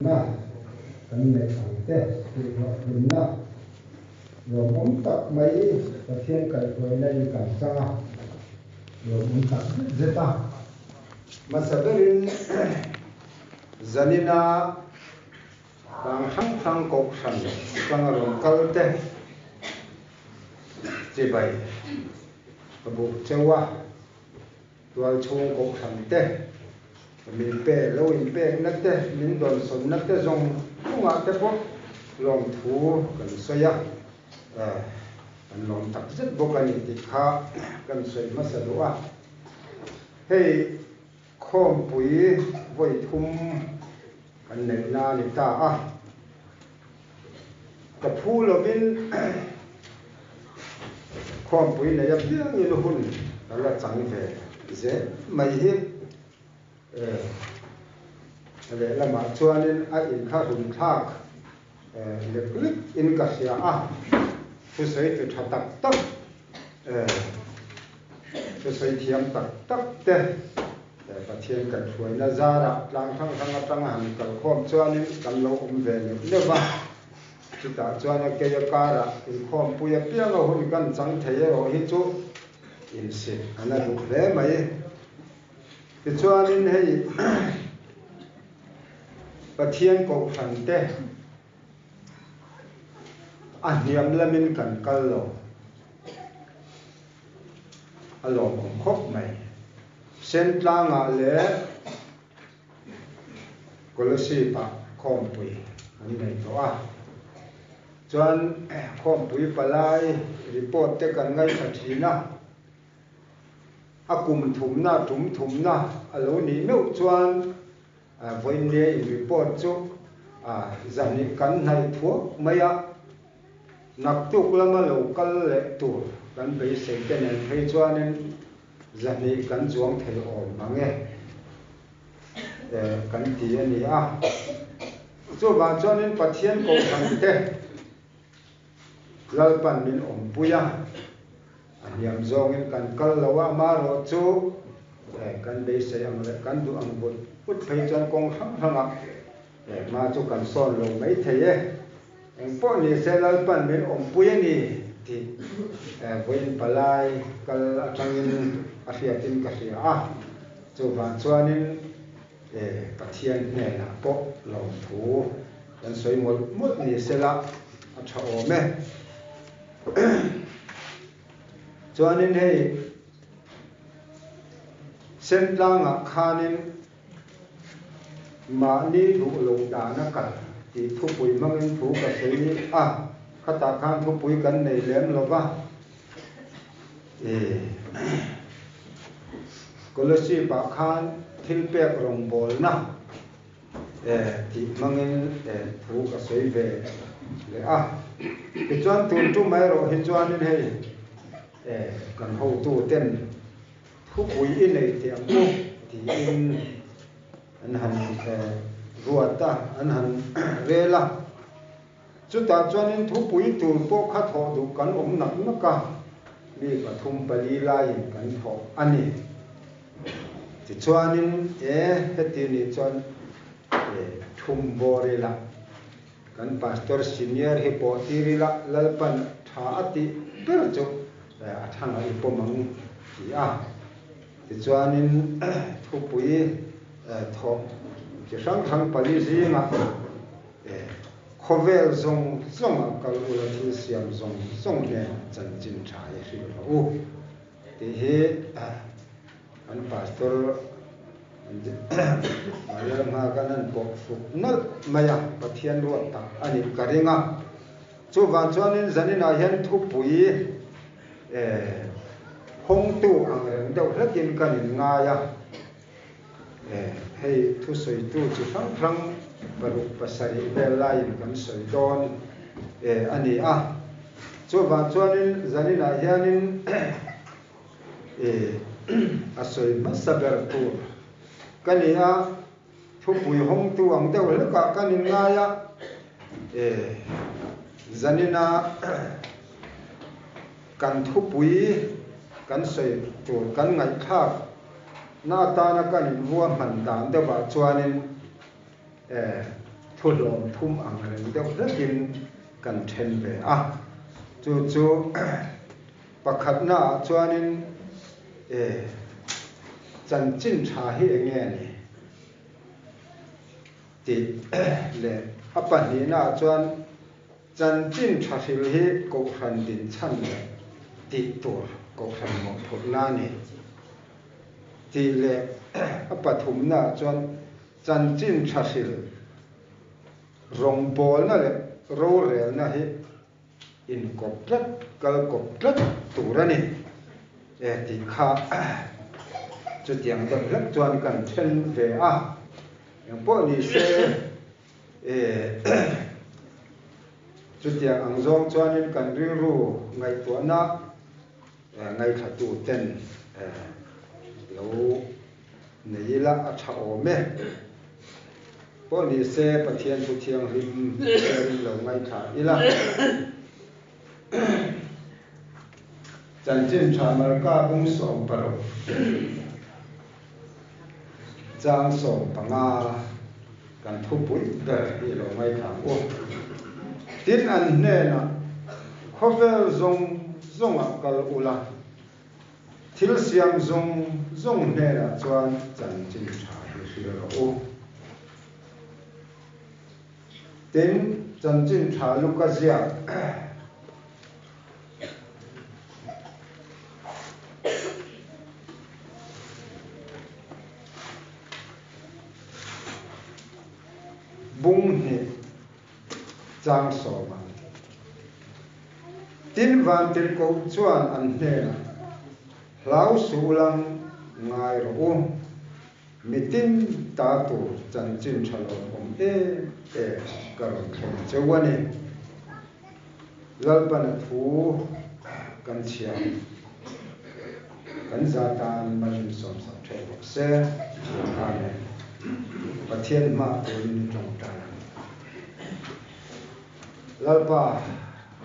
Na kan neih ang te tihhlawhtlinna lawmawm tak mai Pathian kaihhruaina in kan chang a, lawmawm tak zet zet a. Hmasa berin zanina tlang hrang hrang kohhran atanga rawn kal te chibai ka buk cheu a. Tualchhung kohhran te, min pe lo inpekna te, min dawnsawnna te zawng zawngah te pawh lawmthu kan sawi a, kan lawm tak zet bawk a ni tih kha kan sawi hmasa duh a. Hei khawmpui vawi thum kan neihna a ni ta a, ka phu lovin khawmpui nei apiangin hun ka la chang ve zel mai hi. Lehlamah chuanin a inthlahrun thlak lek lek in ka hria a, thusawi tu tha tak tak, thusawi thiam tak tak te Pathian kan hruaina zarah tlang hrang hrang atanga han kalkhawm chuanin kan lo awm ve neuh neuh va. Chutah chuan a kei a karah inkhawmpui apianga hun kan chang thei erawh hi chu insit a na duh hle mai. Tichuanin hei Pathian kohhran te a hniam lamin kan kal lo. A lawmawm khawp mai. Sentlangah leh Kolasib-ah khawmpui an nei tawh a. Chuan khawmpui palai report te kan ngaithla thin a. A kum thumna, tum thumna a lo nih meuh chuan vawiinnia in report chu zahnih kan hnaih thuak mai a. Naktuk lama lo kal leh tur kan beisei te nen phei chuanin 200 kan chuang thei awm mang e kan ti a ni a. Chuvang chuanin Pathian kohhran te Lalpan min awmpui a, a hniam zawngin kan kal lo a, amaherawh chu kan beisei ang leh kan duh ang vut vut phei chuan kawng hrang hrangah hma chu kan sawn lo maithei e. Engpawh ni se Lalpan min awmpui a ni tih vawiin palai kal atangin a hriatin ka hria a, chuvang chuanin Pathian hnenah pawh lawmthu kan sawi mawlh mawlh ni sela a tha awm e. Chuanin hei Sentlangah khanin Mahni duh loh dana kal tih thupui hmangin thu ka sawi a, khatah khan thupui kan nei lem lo va. Kolasib-ah khan thil pek rawngbawlna tih hmangin thu ka sawi ve leh a. Tichuan tun tum erawh hi chuanin hei kan hotuten Thupui i nei teh ang u tiin an han ruat a, an han rel a. Chutah chuanin thupui tur pawh kha thawh duh kan awm nak nak a, mi pathum pali laiin kan thawh a ni. Tichuanin e heti nih chuan e thum bawr ila, kan pastor senior hi pawh tir ila Lalpan tha a tih ber chu A thang a i pawm ang ti a. Tichuanin thupui thawh chi hrang hrang pali zingah khawvel zawng zawnga kal ula thil siam zawng zawng nen chanchin tha i hrilh rawh u tih hi kan pastor Lalnghaka nan pawh fuk nalh mai a, Pathian ruat tak a nih ka ring a. Chuvang chuanin zaninah hian thupui hawngtu ang reng deuh hlekin kan inngai a, hei thusawitu chi hrang hrang paruk pasarih vel laiin kan sawi dawn a ni a. Chuvang chuanin zaninah hianin a sawi hmasa ber tur ka ni a. Thupui hawngtu ang deuh hlekah kan inngai a, e zanina kan thupui kan sawi tur kan ngaihthlak na atana kan invuah hman dan deuhah chuanin e thu hlawm thum ang reng deuh hlekin kan then ve a. Chu chu pakhatnaah chuanin e chanchin tha hi eng nge ni tih leh a pahnihnaah chuan Chanchin tha hril hi Kohhran din chhan leh tih tur Kohhran mawhphurhna a ni tih leh a pathumnaah chuan chanchin tha hril rawngbawlna leh rorelna hi inkawp tlat, kal kawp tlat tur a ni e tih kha chutiang deuh hlek chuan kan then ve a. Engpawh ni se. Chutiang ang zawng chuanin kan rilru ngaihtuahna ngaihthlatuten lo nei ila a tha awm e. Pawh ni se Pathian Thu Thianghlim rin lo ngaithla ila. Chanchin tha Marka bung 16 chang 15 kan thupui ber hi lo ngaithla ang u. Tin an hnenah khawvel zawng zawngah kal ula, thil siam zawng zawng hnenah chuan chanchin tha hi hrilh rawh u. Tin, chanchin tha Luka ziak bung hnih chang sawm ang. Tin, vantirhkoh chuan an hnenah, Hlau suh ulang ngai rawh u. Mitin ta tur chanchin tha lo awm em em ka rawn thleng cheu a ni. Lalpana thu kan chhiar kan za tan malin sawmsak theuh rawh se. Amen. Pathian hma turin i tawngtai ang. Lalpa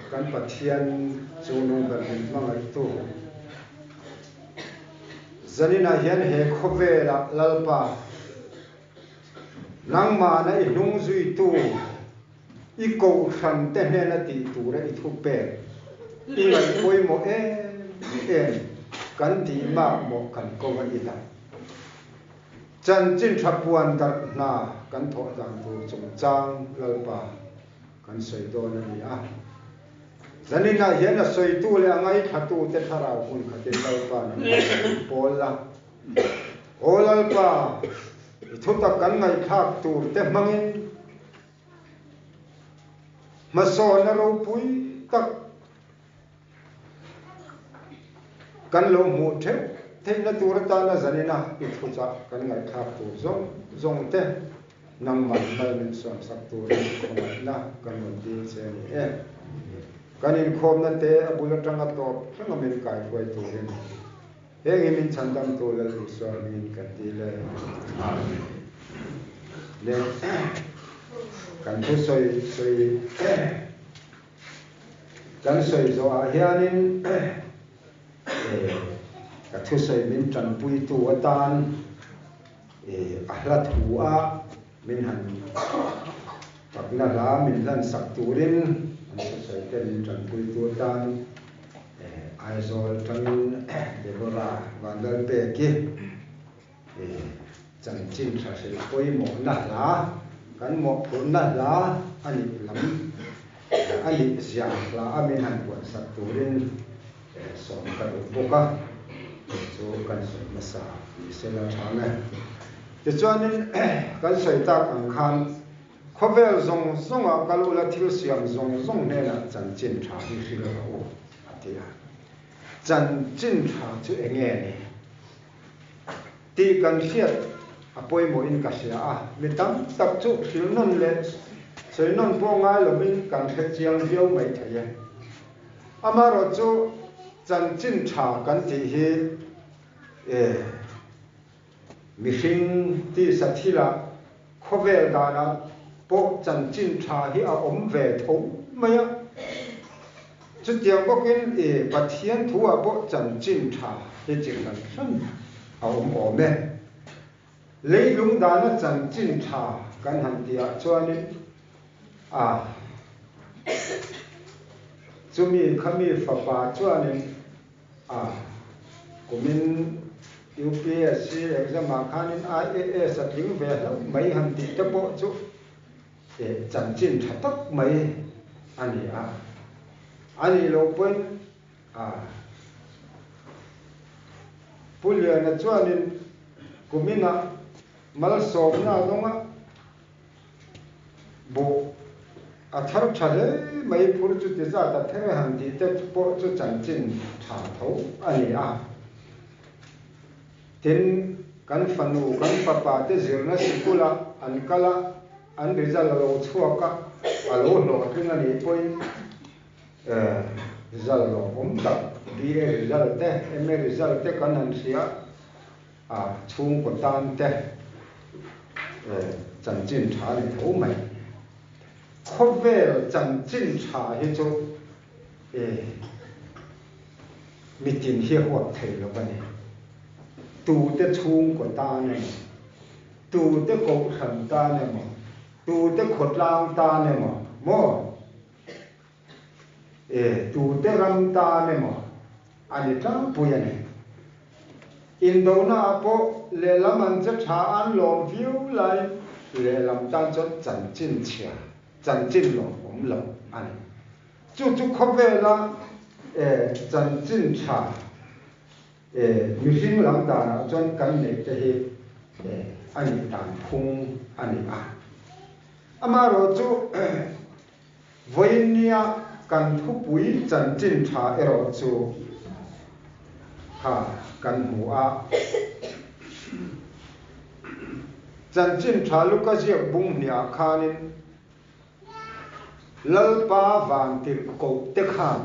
kan Pathian chu nung ber min hmangaihtu. Zaninah hian he khawvelah Lalpa, nangmahna i hnung zuitu, i kohhran te hnena tih tura i thu pek, i ngaih pawimawh em em kan tih makmawh kan ko a i dah. Chanchin tha puan darh hna kan thawh dan tur chungchang Lalpa kan sawi dawn a ni a. Zaninah hian a sawitu leh a ngaithlatute thlarau hmun khatin Lalpa nang min pawl la. Aw Lalpa, i thutak kan ngaihthlak turte hmangin hmasawnna ropui tak kan lo hmuh theuh theihna tur atana zanina i thuchah kan ngaihthlak tur zawng zawng te Nangmah mal min suamsak turin khawngaihna kan rawn dil che a ni e. Kan inkhawmna te a bul atanga tawp thleng a min kaihruai turin heng hi min chhandamtu Lal Isua hmingin kan dil e. Amen. Le kan thusawi sawi kan sawi zawhah hianin ka thusawi min tanpuitu atan A hla thu a min han fakna hla min hlan sak turin an thusawi te min tanpui tu atan Aizawl atangin Deborah Vanlalpeki chanchin tha hrilh pawimawhna hla kan mawhphurhna hla a nih lam a nih zia hla a min han puan sak turin Sawm ka duh bawk a, chu chu kan sawi hmasa ni se la tha nge. Tichuanin kan sawi tak ang khan khawvel zawng zawngah kal ula thil siam zawng zawng hnenah chanchin tha hi hrilh rawh u a ti a. Chanchin tha chu eng nge ni tih kan hriat a pawimawhin ka hria a, mi tam tak chu hrilh nawn leh sawi nawn pawh ngai lovin kan hre chiang viau mai thei e. Amaherawh chu chanchin tha kan tih hi e mihring tisa thilah khawvel danah pawh chanchin tha hi a awm ve tho mai a. Chutiang bawkin e Pathian thuah pawh chanchin tha hi chi hran hran a awm awm e. Leilung dana chanchin tha kan han tihah chuanin a chumi khami fapa chuanin a kumin UPSC exam ah khanin IAS a tling ve hlauh mai han tih te pawh chu chanchin tha tak mai a ni a. A nih loh pawhin a Pu Liana chuanin kuminah malsawmna a dawng a, buh a thar tha hle mai phur chu ti zat a ther han tih te pawh chu chanchin tha tho a ni a. Tin, kan fanu, kan fapa te zirna sikula an kal a, an result a lo chhuak a, a lo hlawhtling a nih pawhin result lawmawm tak, BA result te, MA result te kan han hria a, chhungkaw tan te chanchin tha a ni tho mai. Khawvel chanchin tha hi chu mitin hi a huap thei lo a ni. Tute chhungkaw tan emaw, tute kohhran tan emaw, tute khawtlang tan emaw maw? E, tute ram tan emaw a ni tlangpui a ni. Indonaah pawh lehlam an che tha an lawm viau laiin lehlam tan chuan chanchin chhia, chanchin lawmawm lo a ni. Chu chu khawvela e chanchin tha e mihring lam danah chuan kan neih te hi e a nih dan phung a ni a. Amaherawh chu Vawiinnia kan thupui chanchin tha erawh chu kha kan hmu a. Chanchin tha Luka ziak bung hniah khanin Lalpa vantirh koh te khan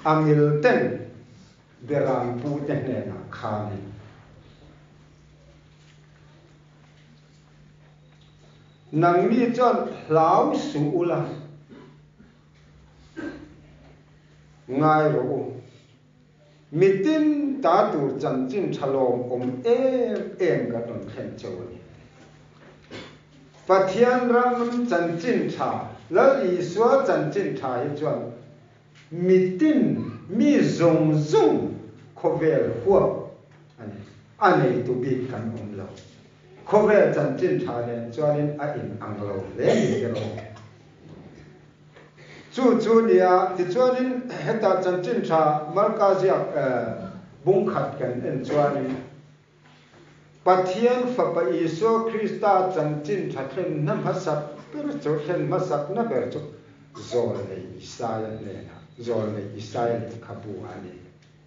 a ngil ten Berampu te hnenah khanin Nangni chuan hlau suh ula, ngai rawh u. Mitin ta tur chanchin tha lawm awm em em kan rawn thlen cheu a ni. Pathian ram chanchin tha, Lal Isua chanchin tha hi chuan mitin mi zawng zawng khawvel huap a ni. A neitu bik kan awm lo. Khawvel chanchin tha nen chuanin a in ang lo hle ni te rawh. Chu chu nia, tichuanin heta chanchin tha Marka ziak bungkhat kan en chuanin Pathian Fapa Isua Krista chanchin tha thlenna hmasak ber chu thlen hmasakna ber chu Zawlnei Isaia hnenah Zawlnei Isaia lehkhabu a ni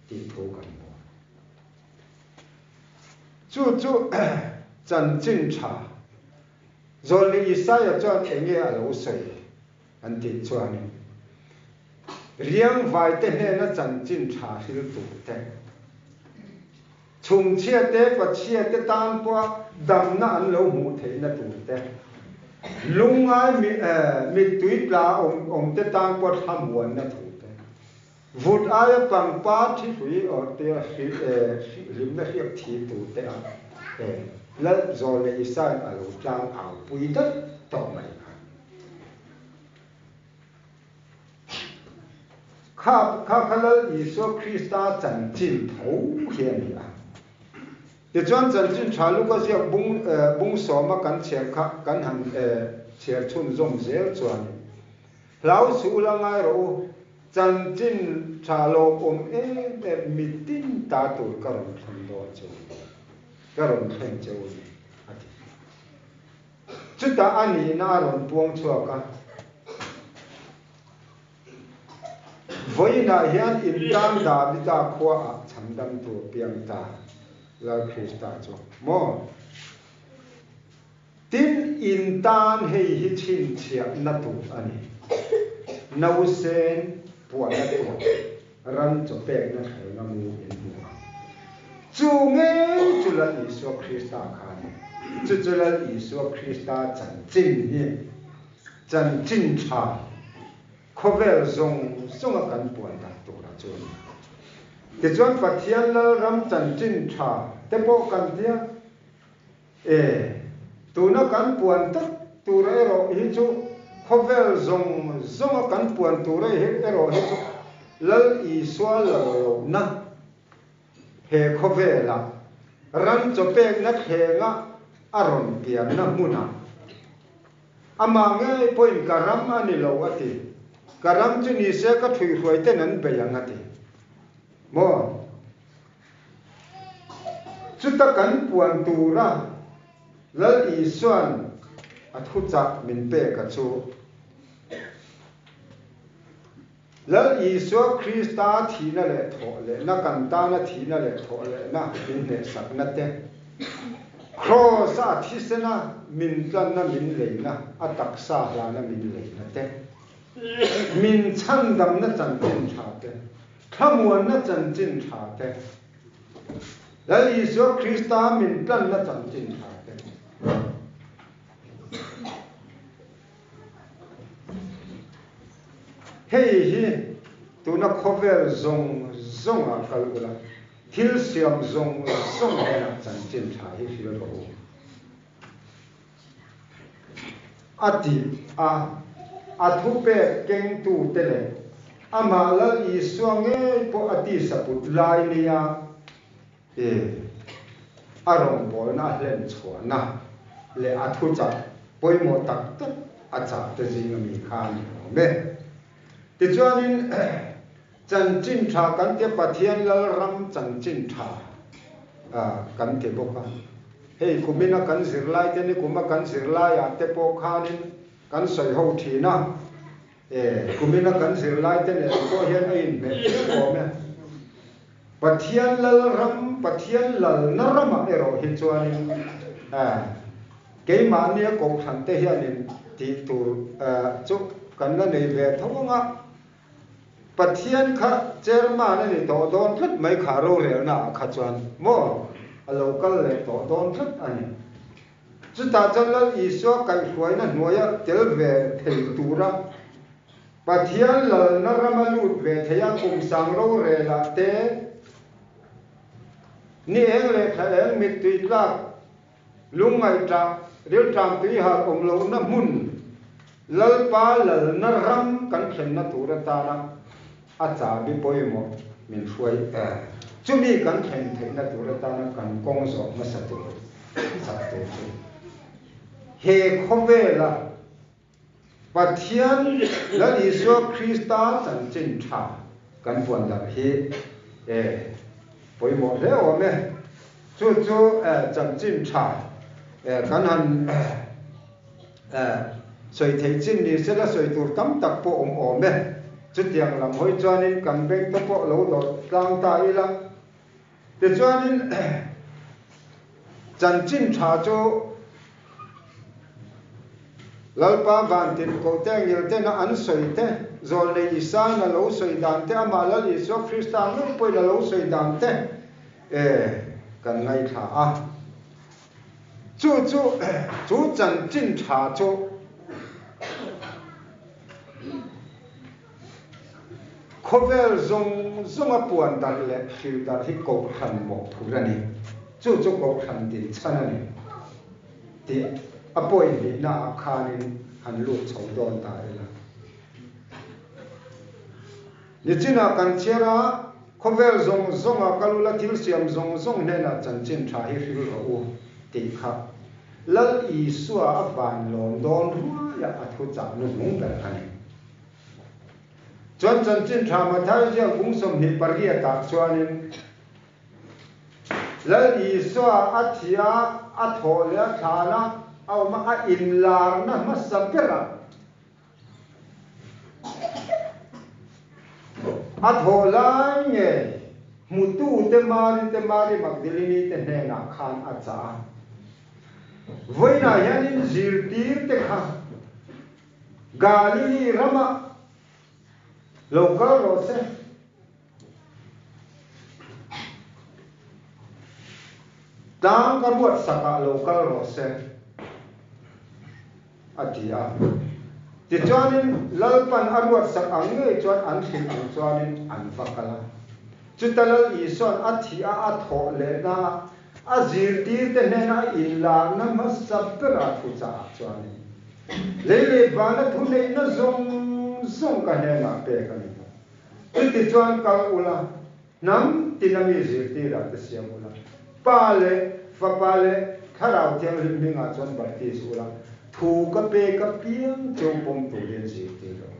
tih thu kan hmu a. Chu chu chanchin tha. Zawlnei Isaia chuan eng nge a lo sawi an tih chuanin, Riangvaite hnena chanchin tha hril turte, chhumchhiate, pachhiate tan pawha damna an lo hmuh theihna turte, lungngai mittui tla awmte tan pawha thlamuanna thute, Vut aia pangpar thi hlui awrh te a hlimna hriak thi tur te a Lal Zawl leh Isain a lo tlang au pui daih tawh mai kha. Kha kha kha Lal Isua Krista chanchin tho hi a ni a. Tichuan chanchin tha Luka ziak bung bung sawma kan chhiar kha kan han chhiar chhunzawm zel chuanin Hlau suh ula ngai rawh u, chanchin tha lawmawm em em mitin ta tur ka rawn thlen dawn che u ni, ka rawn thlen che u ni, a ti. Chutah a nihna a rawn puang chhuak a, Vawiinah hian intan Davida khuaah chhandam tur piang ta Lal Krista chu maw? Tin, in tan hei hi chhinchhiahna tur a ni. Nausen puahna tur ran chaw pekna thleng a mu in hmu a. Chu ngei chu Lal Isua Krista kha a ni. Chu chu Lal Isua Krista chanchin hi chanchin tha khawvel zawng zawnga kan puan dan tura chu a ni. Tichuan Pathian Lalram chanchin tha te pawh kan tia. E. Tuna kan puan tak tur erawh hi chu khawvel zawng zawnga kan puan tur erawh hi chu Lal Isua lal lohna he khawvelah ram chawpekna thlenga a rawn pianna hmunah amah ngei pawhin ka ram a ni lo a ti. Ka ram chu ni se ka thuihhruai ten an bei ang a ti. Maw? Chuta kan puan tura Lal Isua'n a thuchah min pek a chu, Lal Isua Krista thihna leh thawh lehna, kan tana thihna leh thawh lehna min hnehsakna te, Kraws-a a thisena min tlanna min leina, a taksa hlana min leina te, min chhandamna chanchin tha te, Thlamuanna chanchin tha te, Lal Isua Krista min tlanna chanchin tha te, Hei hi tuna khawvel zawng zawngah kal ula, thil siam zawng zawng hnenah chanchin tha hi hrilh rawh u. A ti a, a thupek kengtute leh amah Lal Isua ngei pawh a tisaput lai nia e a rawngbawlna a hlen chhuahna leh a thuchah pawimawh tak tak a chah te zinga mi kha a ni awm e. Tichuanin chanchin tha kan tia Pathian Lalram chanchin tha kan ti bawk a. Hei kumina kan zirlai te ni kuma kan zirlaiah te pawh khanin kan sawi ho thin a, e kumina kan zirlai te nen pawh hian a inhmeh viau awm e. Pathian Lalram, Pathian Lalna ramah erawh hi chuanin keimahnia kohhran te hianin tih tur chu kan la nei ve tho ang a, Pathian kha chairman a ni tawh dawn tlat mai kha rorelna ah kha chuan maw a lo kal leh tawh dawn tlat a ni. Chutah chuan Lal Isua kaihhruaina hnuaia tel ve thei tura Pathian lalna rama lut ve theia kum sang rorelah te ni eng leh thla eng mittui tlak Lungngaihṭah rilṭam tuihal awm lohna hmun Lalpa lalna ram kan thlenna tur atana a chahbi pawimawh min hruai e. Chumi kan thlen theihna tur atana kan kawng zawh hmasa tur chak tur chu he khawvela Pathian Lal Isua Krista chanchin tha kan puan darh hi e pawimawh hle awm e. Chu chu chanchin tha kan han sawi theih chin ni sela sawi tur tam tak pawh awm awm e. Chutiang lam hawi chuanin kan beng te pawh lo dawt tlang ta ila. Tichuanin chanchin tha chu Lalpa vantin kohte ngil tena an sawi te, zawlnei Isaiah a lo sawi dan te, amah Lal Isua Krista ngei pawhin a lo sawi dan te e kan ngaithla a. Chu chu chu chanchin tha chu Khawvel zawng zawnga puan darh leh hril darh hi kohhran mawhphurh a ni. Chu chu kohhran din chhan a ni tih a pawi hnihnaah khanin han lut chho dawn ta ila. Nichinah kan chhiar a, khawvel zawng zawnga kal ula thil siam zawng zawng hnenah chanchin tha hi hril rawh u tih kha Lal Isua a van lawm dawn ruaiah a thuchah nuhnung ber a ni. Chuan chanchin tha Mathai ziak bung 28 ah chuanin Lal Isua a thi a, a thawh leh a thlan a, a awm a, a inlarna hmasa berah a thawh lai nge hmutute Mari te Mari Magdalini te hnenah khan a chah a. Vawiinah hianin zirtirte kha Galili ramah lo kal rawh se. Tlang ka ruat sakah lo kal rawh se, a ti a. Tichuanin Lalpan a ruat sak ang ngei chuan an hrilh ang chuanin an va kal a. Chuta Lal Isua'n a thih a a thawh lehna a. A zirtirte hnena a inlarna hmasa berah thuchah chuanin, Lei leh vana thuneihna zawng zawng ka hnenah pek a ni. Chutichuan kal ula, hnam tina mi zirtirah te siam ula, Pa leh Fapa leh Thlarau Thianghlim hmingah chuan baptis ula, thu ka pek apiang cheu pawm turin zirtir rawh.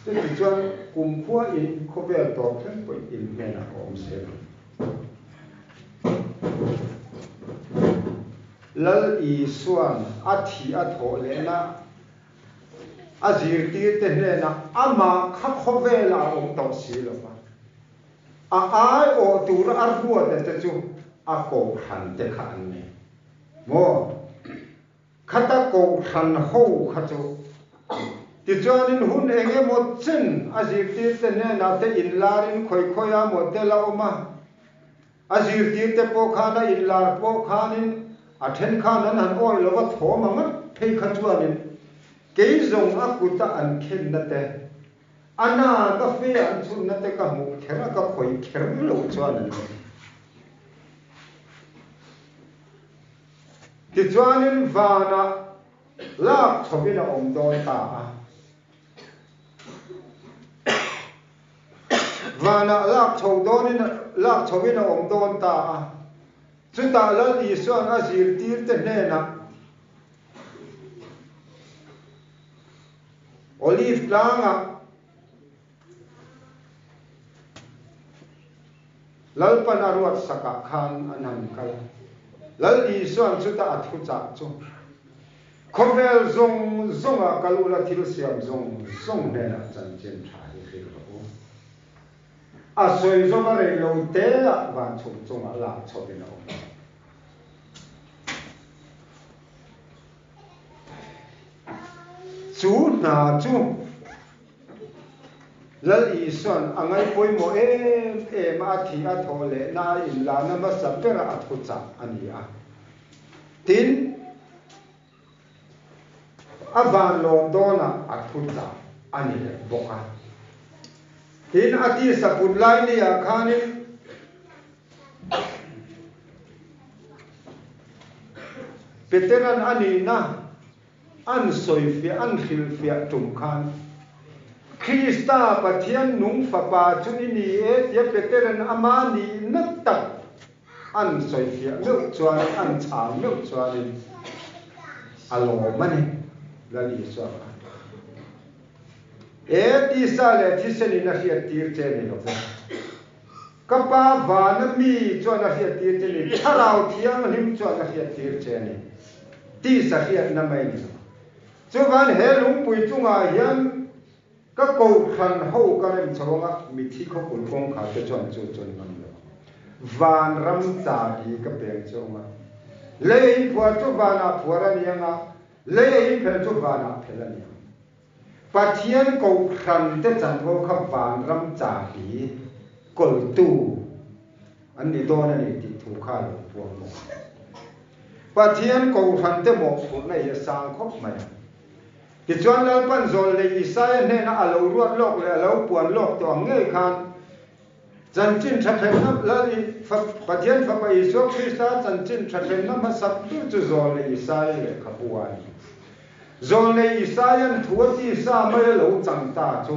Chutichuan kumkhua in khawvel tawp thleng pawhin in hnenah ka awm zel ang. Lal Isua'n a thih a thawh lehna a zirtirte hnenah amah kha khawvelah a awm tawh si lo va, a aiawh tura a ruata te chu a kohhrante kha an ni maw? Khata kohhran ho kha chu tichuanin hun eng emaw chen a zirtirte hnenah te inlarin khawi khawiah maw tel a awm a, a zirtirte pawh khan a inlar pawh khanin a then khan an han awih lova thawm ang ngat phei kha chuanin kei zawng a kuta an khenna te, a na ka fe an chhunna te ka hmuh kher a ka khawih kher lo chuan an ni. Tichuanin vanah lak chhovin a awm dawn ta a. Vanah lak chho dawnin lak chhovin a awm dawn ta a. Chutah Lal Isua'n a zirtirte hnenah Olive tlangah Lalpan a ruat sakah khan an han kal a. Lal Isua'n chutah a thuchah chu, Khawvel zawng zawnga kal ula thil siam zawng zawng hnenah chanchin tha hi hrilh rawh u. A sawi zawk a rei lo teah van chhum chungah lak chhovin a awm a. Chu hna chu Lal Isua'n a ngaih pawimawh em em a, a thih a thawh lehna a inlahna hmasa bera a thuchah a ni a. Tin, a vanlawm dawnah a thuchah a ni leh bawk a. Tin, a tisa put lai niah khanin Petera'n a nihna an sawifiah, an hrilhfiah tum khan, Krista Pathian nung Fapa chu i ni e tia Petera'n ama nihna tak an sawifiah meuh chuan, an chhang meuh chuanin a lawm a ni, Lal Isua khan. E tisa leh thisenin a hriattir che ni lo ve. Ka Pa vana mi chuan a hriattir che ni, Thlarau Thianghlim chuan a hriattir che ni, tisa hriatna mai ni lo. Chuvan he lungpui chungah hian ka kohhran ho ka rem chho anga mithi khawpui kawngkhar te chuan chu chuan ngam lo. Van ram chabi ka peng che awm a, lei a inphuar chu vanah phuar a ni anga, lei a inphel chu vanah phel a ni ang. Pathian kohhran te chanvo kha vanram chabi kawltu an ni dawn a ni tih thu kha a lo puang bawk a. Pathian kohhran te mawhphurhna hi a sang khawp mai a. Tichuan Lalpan zawl leh Isaia hnena a lo ruat lawk leh a lo puan lawk tawh ang ngei khan Chanchin tha thlenna Lal Pathian Fapa Isua Krista chanchin tha thlenna hmasa ber chu Zawlnei Isaia lehkhabu a ni. Zawlnei Isaia'n thu a tisa mai a lo chang ta chu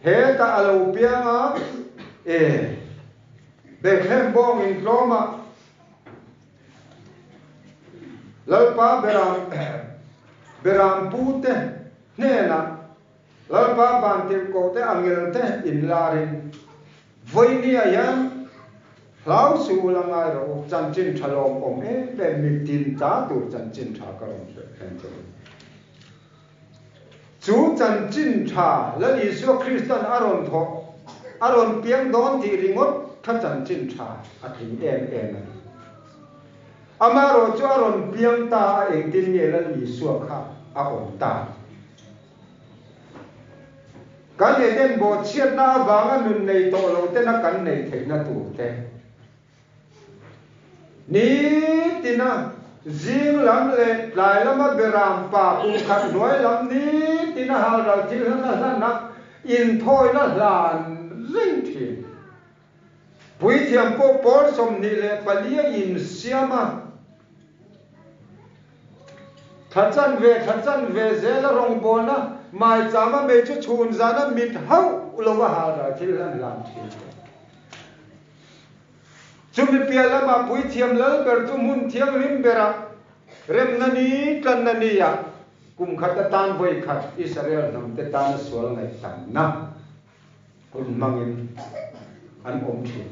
hetah a lo piang a, e, Bethlehem bawngin tlawmah Lalpa Beram Beram pute hnenah Lalpa vantirhkoh te angel te inlarin vawinia hian hlau suh ula ngai rawh u, chanchin tha lawm awm em em mitin ta tur chanchin tha ka rawn hrilh thleng che u. Chu chanchin tha Lal Isua Kristan a rawn thawh, a rawn piang dawn tih ringawt kha chanchin tha a tling em em a ni. Amaherawhchu a rawn piang ta a engtin nge Lal Isua kha a awm ta? Kan Eden bawhchhiatna avanga nun nei tawh lo tena kan neih theihna tur te. Nitina zing lam leh tlai lama beram pa kum khat hnuai lam nitina halral thil hlan a hlan a, inthawina hlan reng thin. Puithiam pawh pawl 24 a insiam a, thla chanve thla chanve zela rawngbawlna maichama mei chu chhun zana mit hauh lova hal thil an hlan thin. Chumi piah lamah Puithiam lal ber chu hmun thianghlim berah remna ni tlanna niah kum khat atan vawi khat Israel hnamte tana sual ngaihtamna hun hmangin an awm thin.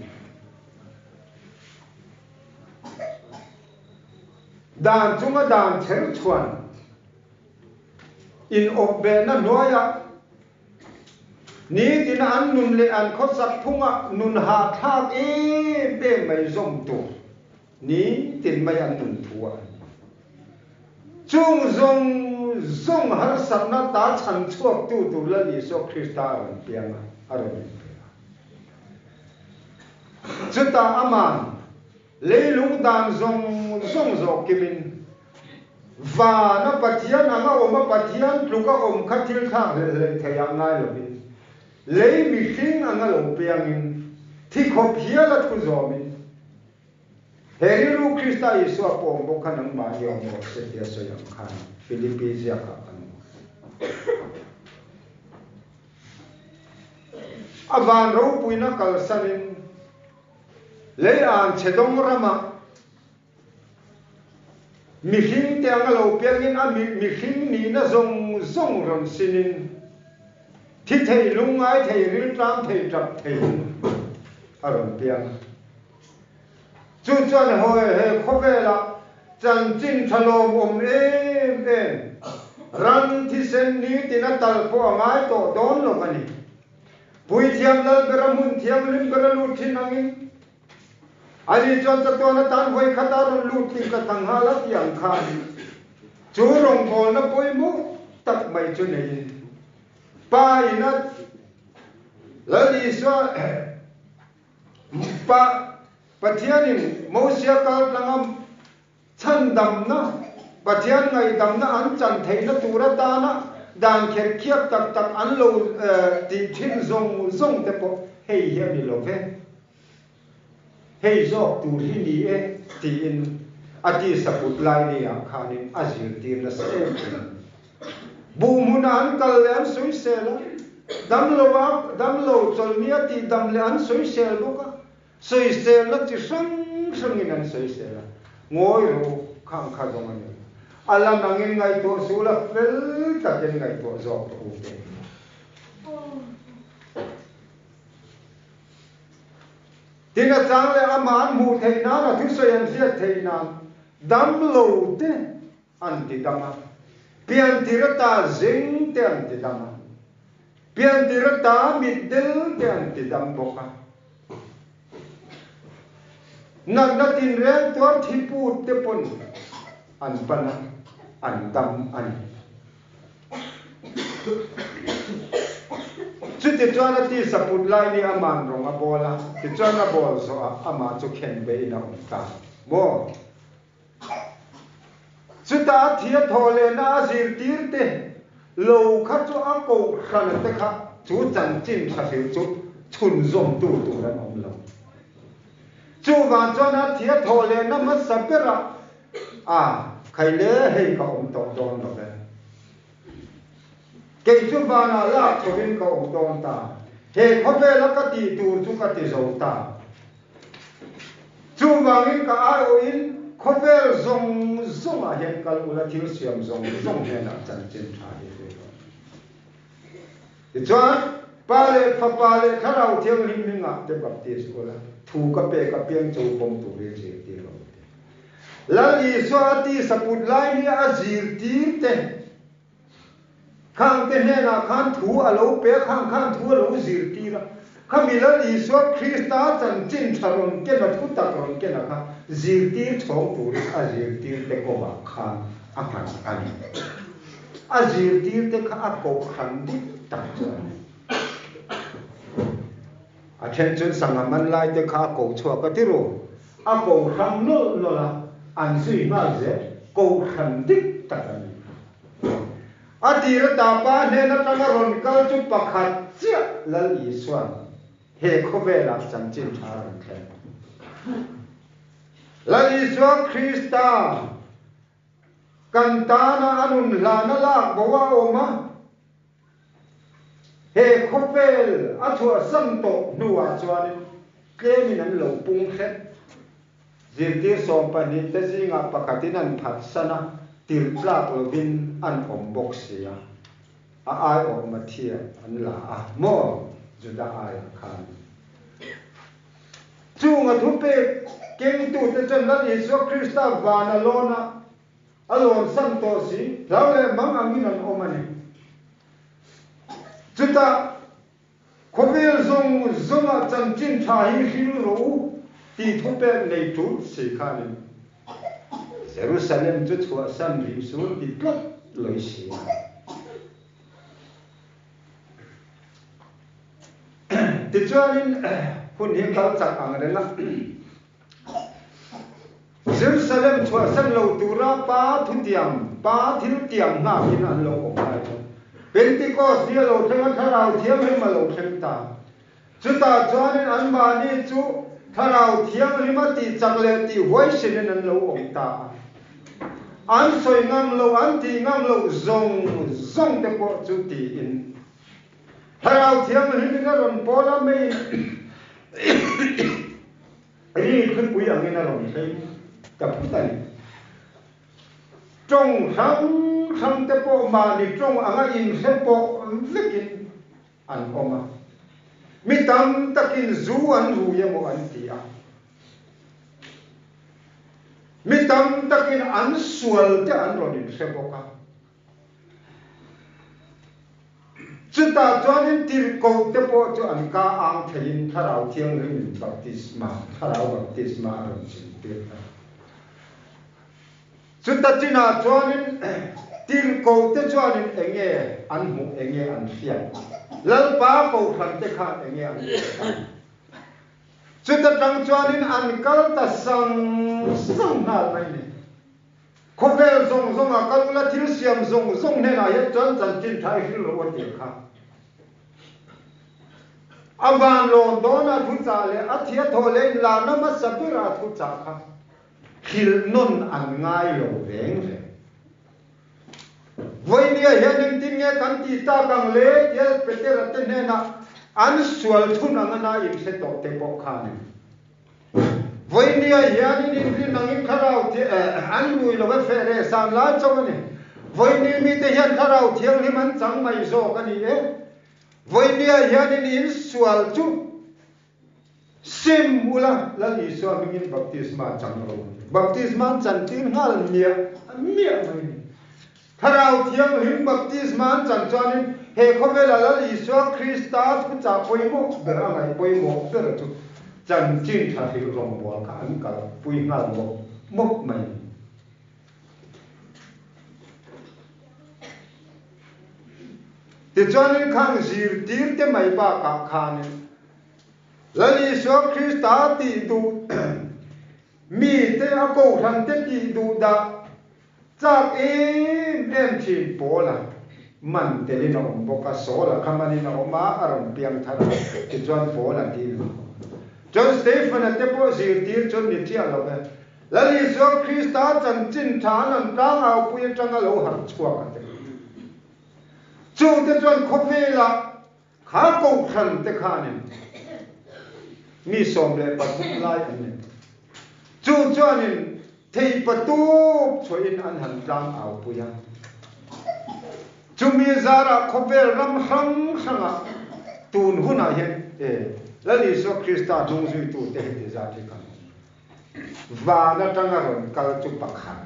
Dan chunga dan cher chhuan inawpbehna hnuaiah Nitin an nun leh an khawsak phungah nun hahthlak em em mai zawm tur nitin mai an nun thu a ni. Chung zawng zawng harsatna ta chhan chhuaktu tur Lal Isua Krista a rawn piang a, a rawn inpe a. Chutah aman leilung dan zawng zawng zawh kimin Vana Pathian anga awm a Pathian tluk a awm kha thil thlak hlelh hlelh thei ah ngai lovin, lei mihring anga lo piangin, thi khawp hial a thu zawmin, he rilru Krista Isua pawh awm bawk kha nangmah hi awm rawh se tia sawi ang khan Philippi ziakah kan hmu. A van ropuina kalsanin lei an chhe dawng ramah Mihring te anga lo piangin a mihring nihna zawng zawng rawn sinin thi thei, lungngai thei, riltlam thei, tap thei a rawn piang a. Chu chuan hawi he khawvelah chanchin tha lawmawm em em, ran thisen nitin a tal pawh a ngai tawh dawn lo a ni. Puithiam Lalbera hmun thianghlim bera lut thin angin Ani chuan chatuan atan vawi khat a rawn lut tih ka thang nghal a ti ang khan chu rawngbawlna pawimawh tak mai chu neiin Pa in a Lal Isua Pa Pathianin Mosia kal tlanga Chhandamna, Pathian ngaihdamna an chan theihna tur atana dan kher khiap tak tak an lo tih thin zawng zawng te pawh hei hi a ni lo ve. Hei zawk tur hi ni e tiin a tisa put lai ni-ah khanin a zirtir nasa em em. Buh hmuna an kal leh an sawisel a, damlo a damlo chawlhni a tihdam leh an sawisel bawk a, Sawiselna chi hrang hrangin an sawisel a, ngawi rawh u, khang kha zawng a ni. A la nangin ngaihtuah suh la, fel takin ngaihtuah zawk rawh u te. Tin a chang leh amah an hmuh theih nan, a thusawi an hriat theih nan, damlo te an ti dam a, piantir ata zing te an ti dam a, piantir ata mitdel te an ti dam bawk a. Natna tinreng tuar thi put te pawn an pan a, an dam a ni. Chutichuan a tisa put lai ni aman rawng a bawl a, tichuan a bawl zawhah amah chu khen beiin a awm ta maw? Chutah a thi a thawh lehna a zirtir te lo kha chu a kohhran te kha chu chanchin tha hril chu chhunzawmtu tur an awm lo. Chuvang chuan a thi a thawh lehna hmasa berah a khai le hei ka awm tawh dawn lo ve. Kei chu vanah lak thovin ka awm dawn ta. He khawvela ka tih tur chu ka ti zo ta. Chuvangin ka aiawhin khawvel zawng zawngah hian kal ula thil siam zawng zawng hnenah chanchin tha hi hrui rawh. Tichuan, Pa leh Fapa leh Thlarau Thianghlim hmingah te baptis ula, thu ka pek apiang chu pawm turin zirtir rawh u ti. Lal Isua a tisa put lai nia a zirtir te Khangte hnenah khan thu a lo pe a, khang khan thu a lo zirtir a. Khami Lal Isua Krista chanchin tha rawn ken a, thu tak rawn ken a kha zirtir chhawng turin a zirtirte kawngah khan a nghat a ni. A zirtirte kha a kohhran dik tak chu a ni. A then chuan sangha man laite kha a ko chhuak a ti ru. A kohhran nawlh nawlh a, an zui nghal zel, kohhran dik tak a ni. A tir ata pa hnen atanga rawn kal chu pakhat chiah Lal Isuan. He khawvelah chanchin tha a rawn thleng. Lal Isua Krista kan tana a nun hlana lak bo a awm a, he khawvel a chhuahsan tawh hnuah chuanin tlemin an lo pung hret. Zirtir 12 te zingah pakhatin an phatsan a, tirhtlak lovin an awm bawk si a. A aiawh Matthiah an la a maw Juda aiah khan. Chung a thupek kengtute chuan Lal Isua Krista van a lawn a, a lawn san tawh si, hlau leh mang angin an awm a ni. Chutah khawvel zawng zawngah chanchin tha hi hril rawh u tih thupek nei tut si khanin Jerusalem chu chhuahsan rih su ti tlat loi si a. Tichuanin hun hi kal chak ang reng a. Jerusalem chhuahsan lo tura Pa thutiam, Pa thiltiam nghakin an lo awm lai chuan Pentecost ni a lo thleng a, Thlarau Thianghlim a lo thleng ta. Chutah chuanin anmahni chu Thlarau Thianghlim a tih chak leh tih huaisinin an lo awm ta a. An sawi ngam lo, an tih ngam loh zawng zawng te pawh chu tiin Thlarau Thianghlimin a rawn pawl a, mei ri thlipui angin a rawn thleng ta phut a ni. Tawng hrang hrang te pawh mahni tawng anga inhre pawh vekin an awm a, mi tam takin zu an rui emaw an ti a, mi tam takin an sual te an rawn inhre bawk a. Chutah chuanin tirhkoh te pawh chu an ka ang theiin Thlarau Thianghlim baptisma, Thlarau baptisma a rawn chimtir ta. Chuta chinah chuanin tirhkohte chuanin enge an hmuh, enge an hriat? Lalpa kohhrante khan enge an hmuh ta? Chuta tang chuanin an kal ta sang sang nghal mai ni. Khawvel zawng zawnga kal ula thil siam zawng zawng hnenah hian chuan chanchin tha i hril rawh a tih kha. A van lawn dawn a thuchah leh a thia thawh leh inlarna hmasa ber a thuchah kha. Hrilh nawn an ngai lo reng reng. Vawinia hian engtin nge kan tih tak ang le tia Petera te hnenah an sual thun anga na inhre tawh te pawh khanin Vawinia hianin inrin angin thlarau an rui lo e feh leh san lai chauh a ni. Vawini mite hian thlarau thianghlim an chang mai zawk a ni e. Vawinia hianin insual chu Sim ula, Lal Isua hmingin baptisma chang ro. Baptisma an chantir nghal miah miah mai ni. Thlarau Thianghlim baptisma an chan chuanin he khawvela Lal Isua Krista thuchah pawimawh ber a ngaih pawimawh ber chu chanchin tha hrilh rawngbâwl kha an kalpui nghal mawp mawp mai ni. Tichuanin khang zirtirte mai bakah khanin Lal Isua Krista tih duh mite a kohhrante tih duh dah chak em em thin Paula man telin a awm bawk a, Saula kha manin a awm a, a rawn piang thar a, tichuan Paula tiin an awm. Chuan Stephen-a te pawh zirtir chuan ni chiah lo ve. Lal Isua Krista chanchin tha an an tlangaupui atanga lo harh chhuak a ti. Chungte chuan khawvelah kha kohhran te khanin mi 13 lai an ni. Chu chuanin theipatup chhuahin an han tlangaupui a. Chumi zarah khawvel ram hrang hrangah tun hunah hian e Lal Isua Krista hnungzuitute heti zat hi kan awm. Van atanga rawn kal chu pakhat.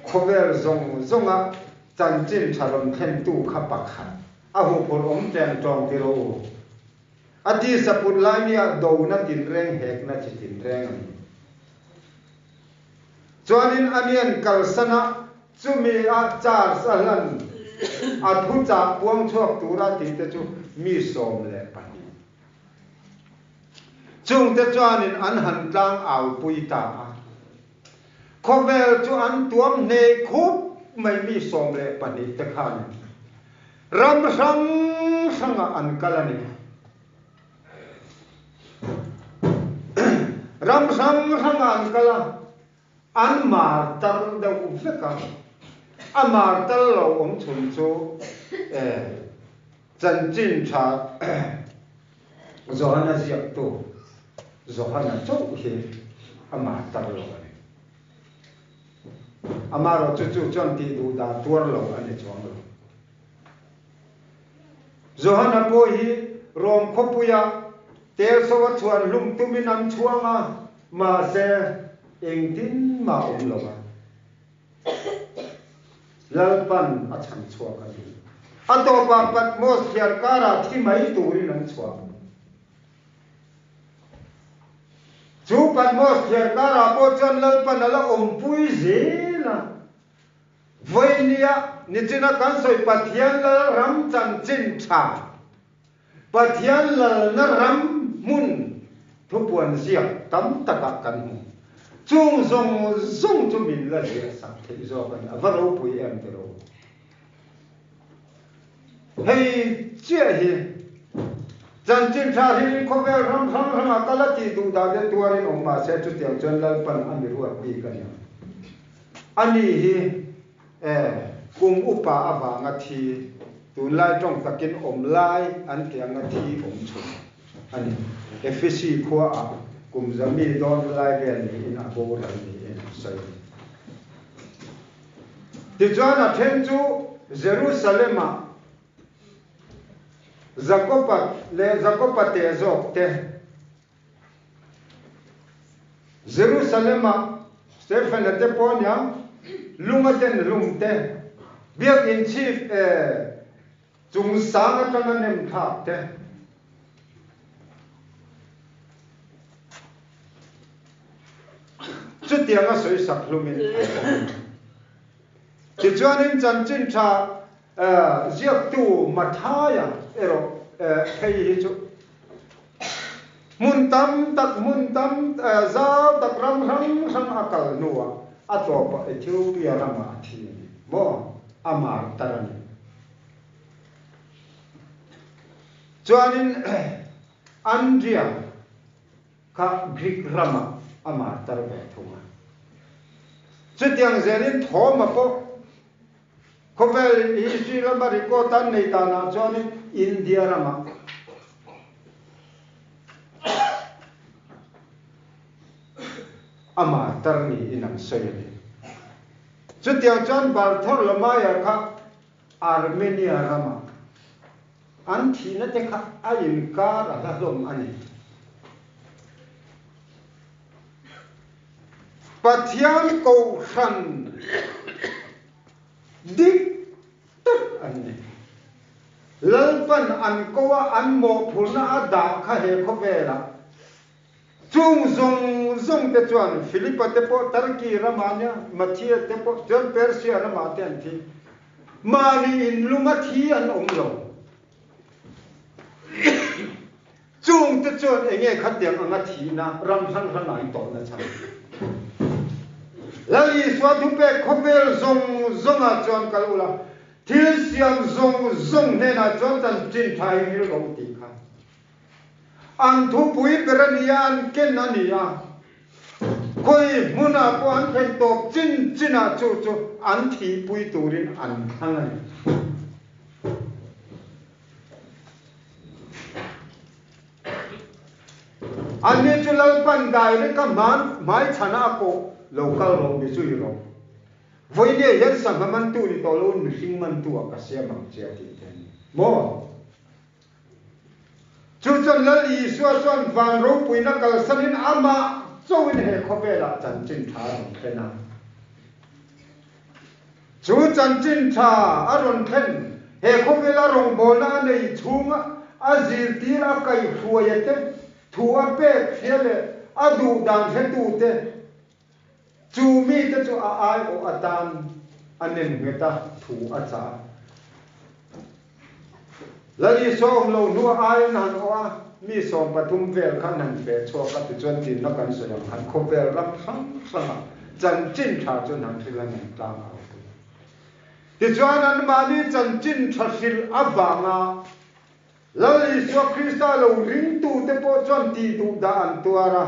Khawvel zawng zawnga chanchin tha rawn thlentu kha pakhat. A huphurh awm tleng tawng ti rawh u. A tisa put lai nia dona tinreng hekna chi tinreng a ni. Chuanin a nian kalsan a, chumi a charge a hlan a thuchah puang chhuak tura tihte chu mi 12. Chungte chuanin an han tlang aupui ta a. Khawvel chu an tuam hneh khup mai mi 12 te khanin. Ram hrang hrangah an kal a ni. Ram hrang hrangah an kal a, an martar deuh vek a. A martar lo awm chhun chu chanchin tha Johana ziaktu Johana chauh hi a martar lo a ni. Amaherawhchu chu chuan tih duh dah tuar lo a ni chuang lo. Johana pawh hi Rom khawpuia tel so a chhuan hlum tumin an chhuang a, mahse engtin mah awm lo a. Lalpan a chhan chhuak a ni. A tawpah Patmos thliar karah thi mai turin an chhuah. Chu Patmos thliar karah pawh chuan Lalpan a la awmpui zel a. Vawinia nichina kan sawi Pathian Lal ram chanchin tha, Pathian Lalna ram hmun thupuan ziak tam takah kan hmu. Chung zawng zawng chu min la ziah sak theih zawk a ni. A va ropui em tiraw? Hei chiah hi chanchin tha hrilhin khawvel ram hrang hrangah kal a tih duh dah te tuarin awm mah se chutiang chuan Lalpan a mi ruat bik a ni ang. Ani hi e kum upa avanga thi, tunlai tawng takin awm lai an tih anga thi awm chhun a ni. Efesi khuaah kum zami dawn lai vel niin a boral niin an sawi a ni. Tichuan a then chu Jerusalem-ah Jakoba leh Jakoba te zawk te, Jerusalem-ah Stephen-a te pawh nia lunga den hlum te, biakinn chhip chung sang atanga nem thlak te, Chutianga sawisak hlumin an awm a ni. Tichuanin chanchin tha ziaktu Mathaia erawh phei hi chu hmun tam tak, hmun tam zau tak ram hrang hrang a kal hnuah a tawpah Ethiopia ramah a thi a ni maw? A martar a ni. Chuanin Andria kha Greek ramah a martar ve thung a. Chutiang zelin Thoma pawh khawvel history lama record an nei danah chuanin India ramah a martar niin an sawi a ni. Chutiang chuan Bartholomaea kha Armenia ramah an thihna te kha a inkar a hla hlawm a ni. Pathian Kohhran dik tak an ni. Lalpan an ko a, an mawhphurhna a dah kha he khawvelah Chung zawng zawng te chuan Philipa te pawh Turkey ramah nia, Matthias te pawh chuan Persia ramah te an thi. Mahni in luma thi an awm lo. Chung te chuan enge khatiang anga thihna ram hrang hrangah an tawhna chhan. Lal Isua thupek khawvel zawng zawngah chuan kal ula, thil siam zawng zawng hnenah chuan chanchin tha hi rilru u tih kha. An thupui ber a nia, an ken a ni a. Khawi hmunah pawh an thlen tawp chin chinah chu chu an thihpui turin an thlang a ni. Anni chu Lalpan direct a hmaichhana a kawh lo kal rawh mi chu i rawh. Vawinia hian sangha mantu ni tawh loin mihring mantu ah ka siam ang che a tih te a ni maw? Chu chuan Lal Isua chuan van ropuina kalsanin amah chauhin he khawvelah chanchin tha a rawn thlen a. Chu chanchin tha a rawn thlen, he khawvela rawngbawlna a nei chhunga a zirtir a kaihhruaia te, thu a pek hria leh a duh dan hretute, Chu mite chu a aiawh atan a nem nghet a, thu a chah a. Lal Isua awm lo hnuah aiin a han awh a, mi 13 vel kha an han feh chhuak a, tichuan tinna kan sawi ang khan khawvel ram hrang hrangah chanchin tha chu an han hrilh a, an han tlang au pui. Tichuan anmahni chanchin tha hrilh avanga Lal Isua Krista lo ringtute pawh chuan tih duh dah an tuar a,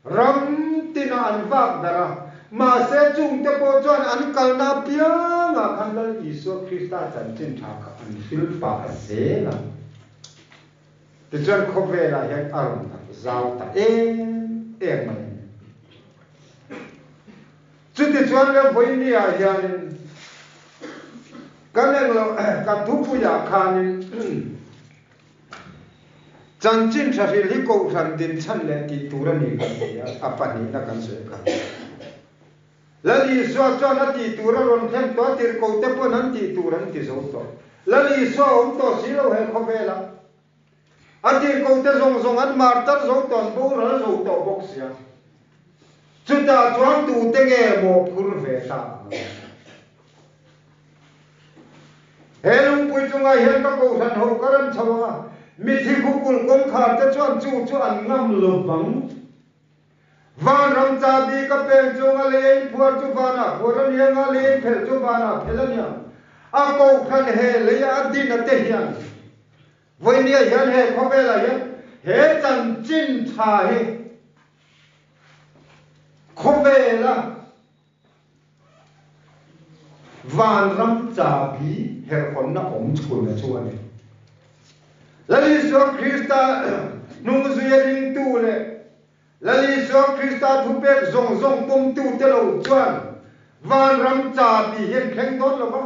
ram tinah an vak darh a, mahse chungte pawh chuan an kalna apiangah khan Lal Isua Krista chanchin tha kha an hrilh pah zel a. Tichuan khawvelah hian a rawn tak zau ta em em mai a ni. Chutichuan le vawinia hianin kan englo kan thupuiah khanin chanchin tha hril hi kohhran dinchhan leh tih tur a ni kan ti a, a pahnihna kan sawi kha. Lal Isua chuan a tih tur a rawn thlen tawh a, tirhkohte pawn an tih tur an ti zo tawh. Lal Isua a awm tawh si lo he khawvelah. A tirhkohte zawng zawng an martar zo tawh, an boral zo tawh bawk sia. Chutah chuan tute nge maw phur ve ta ang? He lungpui chungah hian ka kohhran ho ka rem chho ang a, mithi khukul kawngkhar te chuan chu chu an ngam lo vang. Vanram chabi ka pen chunga lei a inphuar chu vanah phuar a nia nga, lei a inphelh chu vanah phelh a nia. A kohhran he lei a din a te hian vawinia hian he khawvelah hian he chanchin tha hi khawvela Vanram chabi herhawnna awm chhun a chu a ni. Lal Isua Krista hnungzuia ringtu leh Lal Isua Krista thupek zawng zawng pawmtute lo chuan vanram chabi hi an thleng dawn lo va,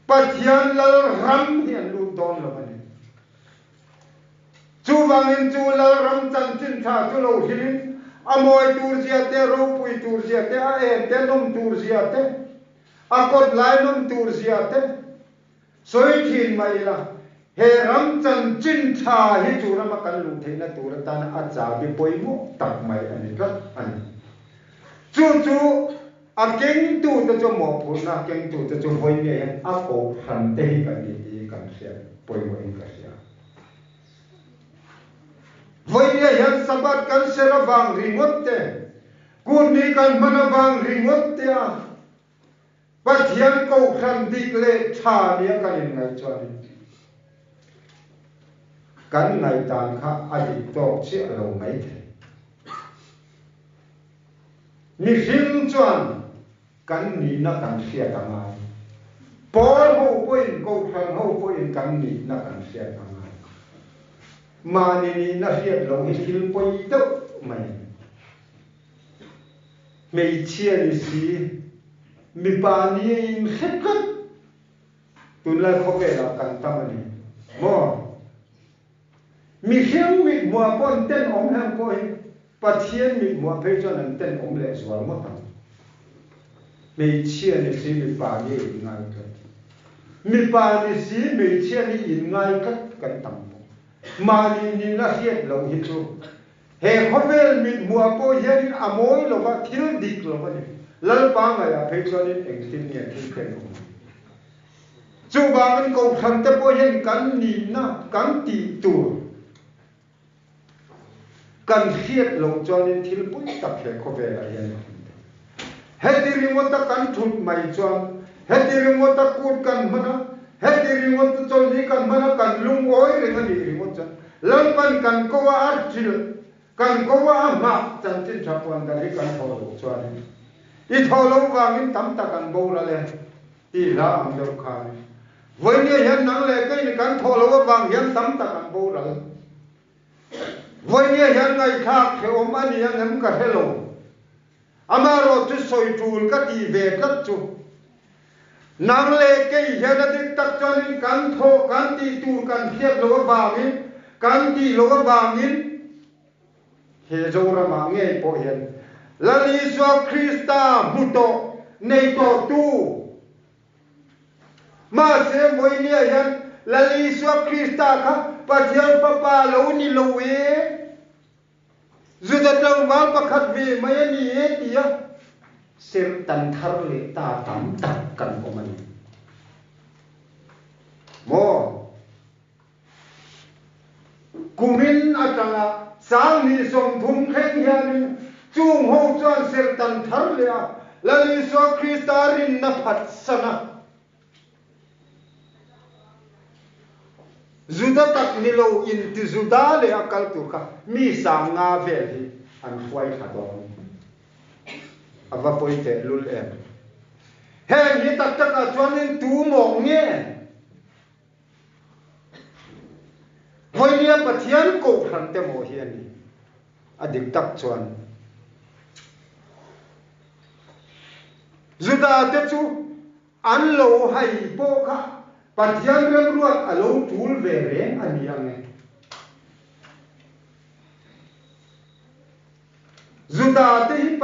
Pathian lal ram hi an lut dawn lo a ni. Chuvangin chu lal ram chanchin tha chu lo hrilhin a mawi tur zia te, ropui tur zia te, a en te, nawm tur zia te, a kawt lai nawm tur zia te sawi thin mah ila, he ram chanchin tha hi chu rama kan luh theihna tur atana a chabi pawimawh tak mai a ni tlat a ni. Chu chu A kengtute chu mawhphurhna, kengtute chu vawi nge hian a kohhran te hi kan ni tih kan hriat pawimawhin ka hria. Vawi nge hian Sabbath kan ser avang ringawt te, Kutni kan hman avang ringawt te a Pathian kohhran dik leh tha nia kan inngaih chuanin kan ngaihdan kha a dik tawk chiah lo maithei. Mihring chuan kan nihna kan hriat a ngai. Pawl ho pawhin, Kohhran ho pawhin kan nihna kan hriat a ngai. Mahni nihna hriat loh hi thil pawi deuh mai a ni. Hmeichhia ni si, mipa ni a inhre tlat. Tunlai khawvelah kan tam a ni maw? Mihring mithmuah pawh an tenawm heng pawh hi Pathian mithmuah phei chuan an tenawm leh zual ngawt ang. Hmeichhia ni si mipa ni in ngai tlat. Mipa ni si hmeichhia ni in ngai tlat kan tam bawk. Mahni nihna hriat loh hi chu he khawvel mithmuah pawh hianin a mawi lova thil dik lo a ni. Lalpa ngaihah phei chuanin engtin nge thil tenawm ang. Chuvangin Kohhran te pawh hian kan nihna kan tih tur kan hriat loh chuanin thil pui tak he khawvelah hian a awm thei. Heti ringawta kan thut mai chuan, heti ringawta kut kan hman a, heti ringawta chawlhni kan hman a, kan lungawi reng a nih ringawt chuan Lalpan kan ko a a hrilh, kan ko a a nghah chanchin tha puan dar hi kan thawh loh chuanin i thawh loh vangin tam tak an boral e. Tih hla ang deuh khan vawinia hian nang leh kei kan thawh loh avang hian tam tak an boral. Vawinia hian ngaihthlak hrehawm a ni angem ka hre lo. Amaherawh chu sawi tul ka tih ve tlat chu. Nang leh kei hian a dik tak chuanin kan thawh kan tih tur kan hriat loh avangin kan tih loh avangin He Zoramah ngei pawh hian Lal Isua Krista hmu tawh, nei tawh tu. Mahse vawinia hian Lal Isua Krista kha Pathian Fapa lo ni lo e, Juda tlangval pakhat ve mai a ni e tia serhtan thar leh ta tam tak kan awm a ni. Maw? Kumin atanga 2030 thleng hianin chung ho chuan serhtan thar leh a, Lal Isua Krista rin. rinna phatsan a, Juda tak ni lo inti Juda leh a kal tur kha mi sanga vel hi an hruai thla dawn. A va pawi teh lul em. Heng hi tak takah chuanin tu mawh nge? Vawinia Pathian kohhran te mawh hi a ni. A dik tak chuan Juda te chu An lo hai pawh kha Pathian remruat a lo tul ve reng a ni ang e. Juda te hi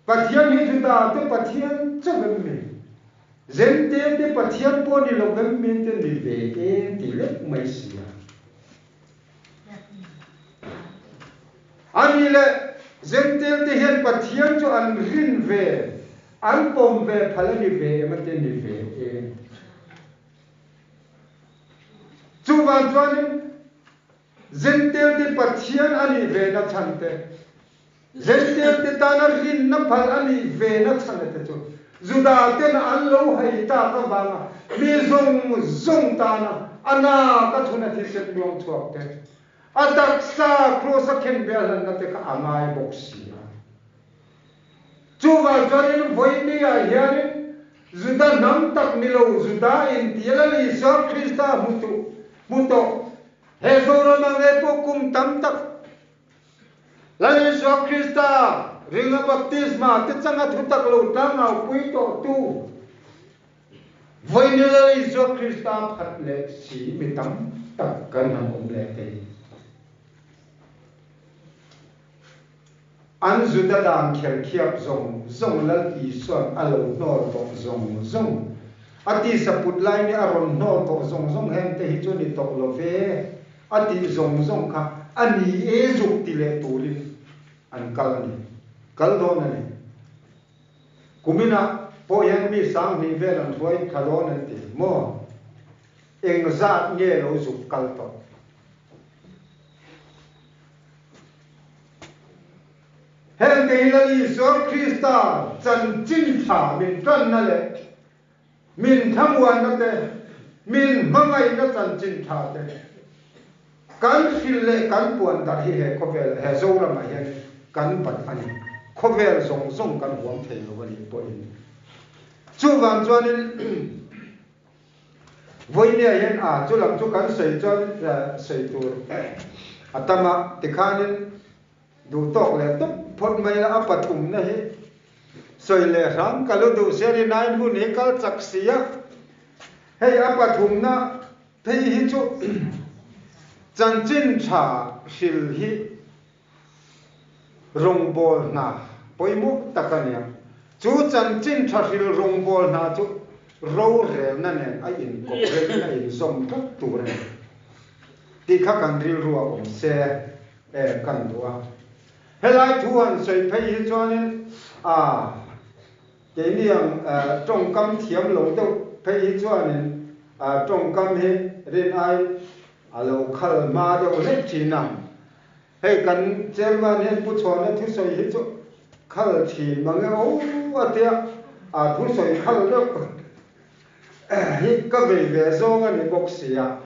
Pathian hi Juda te Pathian chauh em mi? Zente te Pathian pawh ni lo em mi te ni ve em ti lek mai si a. A nih leh, Zentel te hian Pathian chu an rin ve, an pawm ve phal a ni ve em a ti ni ve em? Chuvang chuanin Zentel te Pathian a nih ve na chhan te, Zentel te tana rinna phal a nih ve na chhan te chu Juda ten an lo hai tak avanga mi zawng zawng tana a na ka chhun a thisen luang chhuak te, a taksa kraws a khen ve a hlanna te kha a ngai bawk si a. Chuvang chuanin vawinia hianin Juda hnam tak ni lo Juda inti Lal Isua Krista hmu hmu tawh he Zoram ang e pawh kum tam tak Lal Isua Krista ringa baptisma te changa thutak lo tlangau pui tawhtu vawiin Lal Isua Krista phat leh si mi tam tak kan han awm leh thei. An Juda dan kherkhiap zawng zawng Lal Isua'n a lo hnawl tawh zawng zawng. A tisa put lai nih a rawn hnawl tawh zawng zawng heng te hi chu ni tawh lo ve a tih zawng zawng kha a ni e zuk ti leh turin an kal a ni. Kal dawn a ni. Kuminah pawh hian mi 2000 vel an hruai thla dawn an ti maw? Engzat nge lo zuk kal tawh? Heng te hi Lal Isua Krista chanchin tha min tanna leh min thlamuanna te, min hmangaihna chanchin tha te kan hrilh leh kan puan darh hi he khawvel, he Zoramah hian kan bat a ni. Khawvel zawng zawng kan huam thei lo a nih pawhin. Chuvang chuanin Vawinia hian a chu lam chu kan sawi chuan sawi tur a tam a, tikhanin duh tawk leh tawp phawt mai la, a pathumna hi sawi leh hram ka lo duh sia ni nain hun hi kal chak si a, hei a pathumna phei hi chu chanchin tha hril hi Rawngbâwl hna pawimawh tak a nia. Chu chanchin tha hril rawngbâwl hna chu rorêlna nên a inkawp remin a inzawm tlat tûr a ni tih kha kan rilru a awm se e kan duh a. Helai thu han sawi phei hi chuanin a keini ang tawngkam thiam lo deuh phei hi chuanin tawngkam hi rin ai a lo khal hma deuh hlek thin a. Hei kan chairman hian Pu Chhuana thusawi hi chu khal thin mang e aw a tia, a thusawi khal deuh hi ka vei ve zawng a ni bawk si a.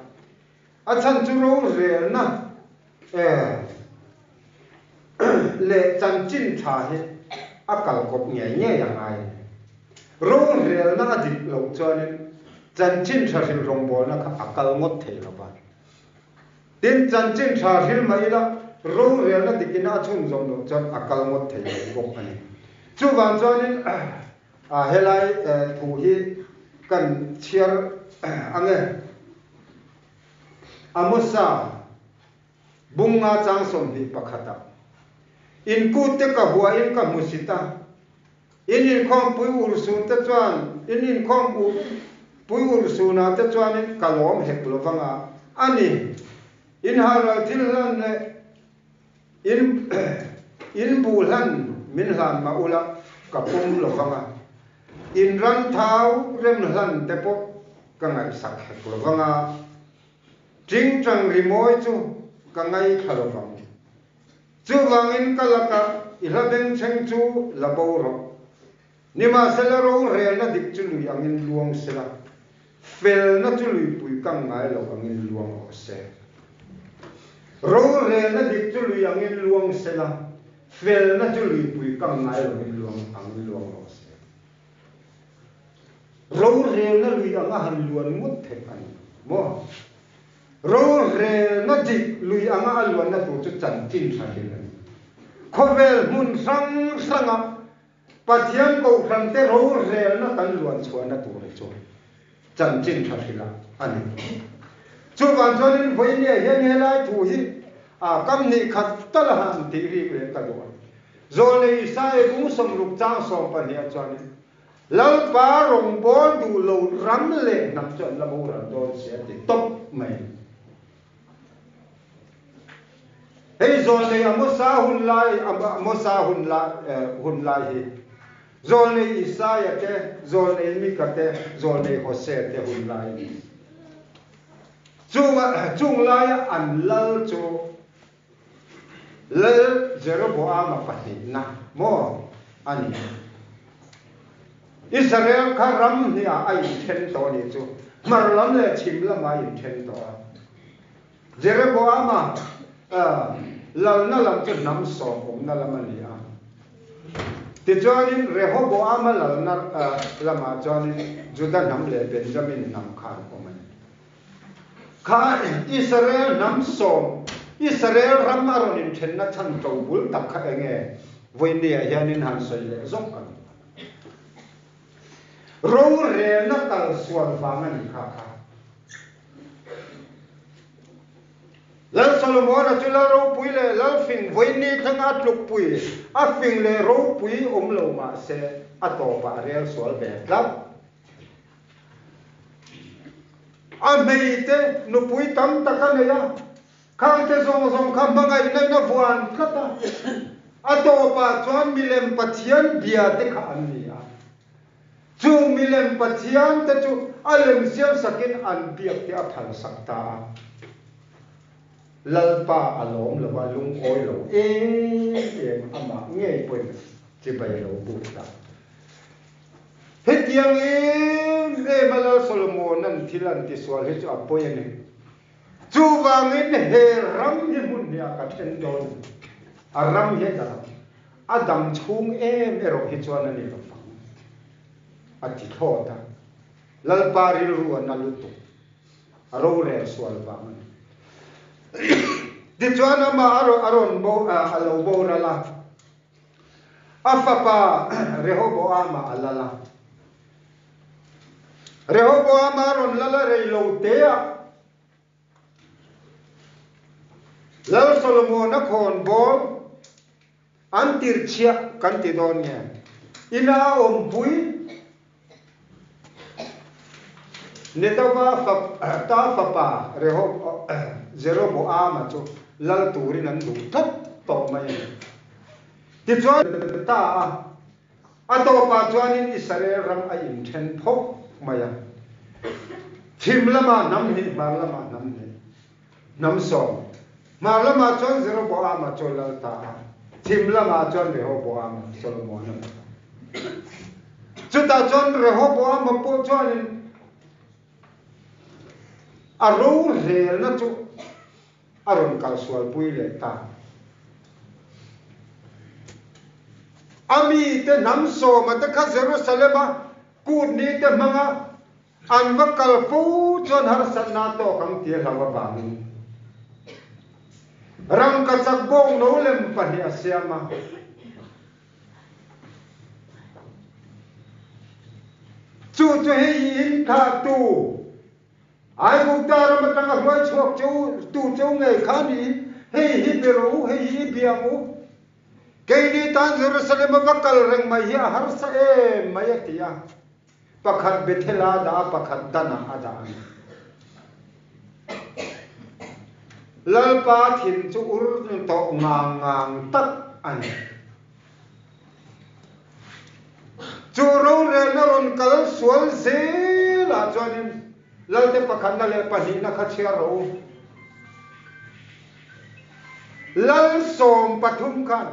A chhan chu rorelna leh chanchin tha hi a kalkawp ngei ngei a ngai a ni. Rorelna a dik loh chuanin chanchin tha hrilh rawngbawlna kha a kal ngawt thei lo va. Tin, chanchin tha hril mah ila, rorelna dikina a chhunzawm loh chuan a kal ngawt thei lo bawk a ni. Chuvang chuanin helai thu hi kan chhiar ang e. Amosa bunga chang 21ah, In kut te ka huain ka hmu sit a, in inkhawm pui urhsun te chuan, in inkhawm pui urhsunah te chuanin ka lawm hek lo vanga a ni. In halral thil hlan leh in in buh hlan min hlan mah ula ka pawm lo vanga, in ram thau rem hlan te pawh ka ngaihsak hek lo vanga, tingtang rimawi chu ka ngaithla lo vang. Chuvangin ka lakah i hla bengchheng chu la bo rawh. Nimahsela rorelna dik chu lui angin luang sela, felna chu luipui kang ngai lo angin luang rawh se. Rorelna dik chu lui angin luang sela, felna chu luipui kang ngai loin luang angin luang rawh se. Rorelna lui anga han luan ngawt theih a ni maw? Rorelna dik lui anga a luanna tur chu chanchin tha hil a ni. Khawvel hmun hrang hranga Pathian kohhrante rorelna kan luan chhuahna tur hi chu chanchin tha hrilh a ni. Chuvang chuanin vawinia hian helai thu hi a kam hnih khat tal a han tih rik leh ka duh a. Zawlnei Isaia bung 60 chang 12 ah chuanin, Lalpa rawngbâwl duh lo ram leh hnam chu an la boral dawn si a ti tawp mai. Hei zawlnei Amosa hun lai Amosa hun lai hun lai hi zawlnei Isaia te, zawlnei Mika te, zawlnei Hosea te hun lai a ni. Chung chung laia an lal chu Lal Jeroboama pahnihna maw a ni. Israel kha ram hniah a inthen tawh a nih chu. Hmar lam leh chhim lamah a inthen tawh a. Jeroboama lalna lam chu hnam sawm awmna lam a ni a. Tichuanin Rehoboama lalna lamah chuanin Juda hnam leh Benjamin hnam kha an awm a ni. Kha Israel hnam sawm, Israel ram a rawn inthenna chhan to bul tak kha eng nge? Vawinia hianin han sawi leh zawk ang. Rorelna kal sual vang a ni kha kha. Lal Solomona chu Lal ropui leh Lal fing vawiini thlenga a tlukpui, a fing leh ropui awm lo mah se a tawpah a rel sual ve tlat. A hmeite nupui tam tak a nei a, khangte zawng zawng kha hmangaihna in a vuan tlat a. A tawpah chuan milem Pathian bia te kha an ni a. Chung milem Pathian te chu a lem siam sakin an biak te a phalsak ta a. Lalpa a lawm lo va, lungawi lo em em amah ngei pawhin chibai a lo buk ta. Hetiang em em a Lal Solomona'n thil an tisual hi chu a pawi a ni. Chuvangin he ram hi hmun hnih ah ka then dawn a ni. A ram hi a dam, a dam chhung em erawh hi chuan a ni lo vang a ti thlawt a. Lalpa rilru a na lutuk, a rorel sual vang a ni. Tichuan amah a rawn bo, a lo boral a. A fapa Rehoboama a lal a. Rehoboama rawn lal a rei lo te a, Lal Solomona khawnbawl an tirchhiah kan ti dawn nge? Ina a awmpui Nedava ta fapa Jeroboama chu lal turin an duh tlat tawh mai a ni. Tichuan ta a, a tawpah chuanin Israel ram a inthen phawk mai a. Chhim lamah hnam hnih, hmar lamah hnam hnih, hnam sawm. Hmar lamah chuan Jeroboama chu lal ta a, chhim lamah chuan Rehoboama, Solomona lal ta. Chutah chuan Rehoboama pawh chuanin a rorelna chu a rawn kalsualpui leh ta. A mite hnam sawma te kha Jerusalem-a kut ni te hmanga An va kal fo chuan harsatna a tawk ang tih a hlau avangin rangkachak bawng no lem pahnih a siam a. Chu chu hei i inthahtu Aigupta ram atanga hruai chhuak cheu tu cheu ngei kha a ni. Hei hi be rawh u, hei hi i biang u. Keini tan Jerusalem a va kal reng mai hi a harsa em mai a ti a. Pakhat Bethel a dah a, pakhat Dan ah a dah a ni. Lalpa thin chu ur tawh ngang ngang tak a ni. Chu rorelna rawn kal sual zelah chuanin Lalte pakhatna leh pahnihna kha chhiar rawh u. Lal 13 khan.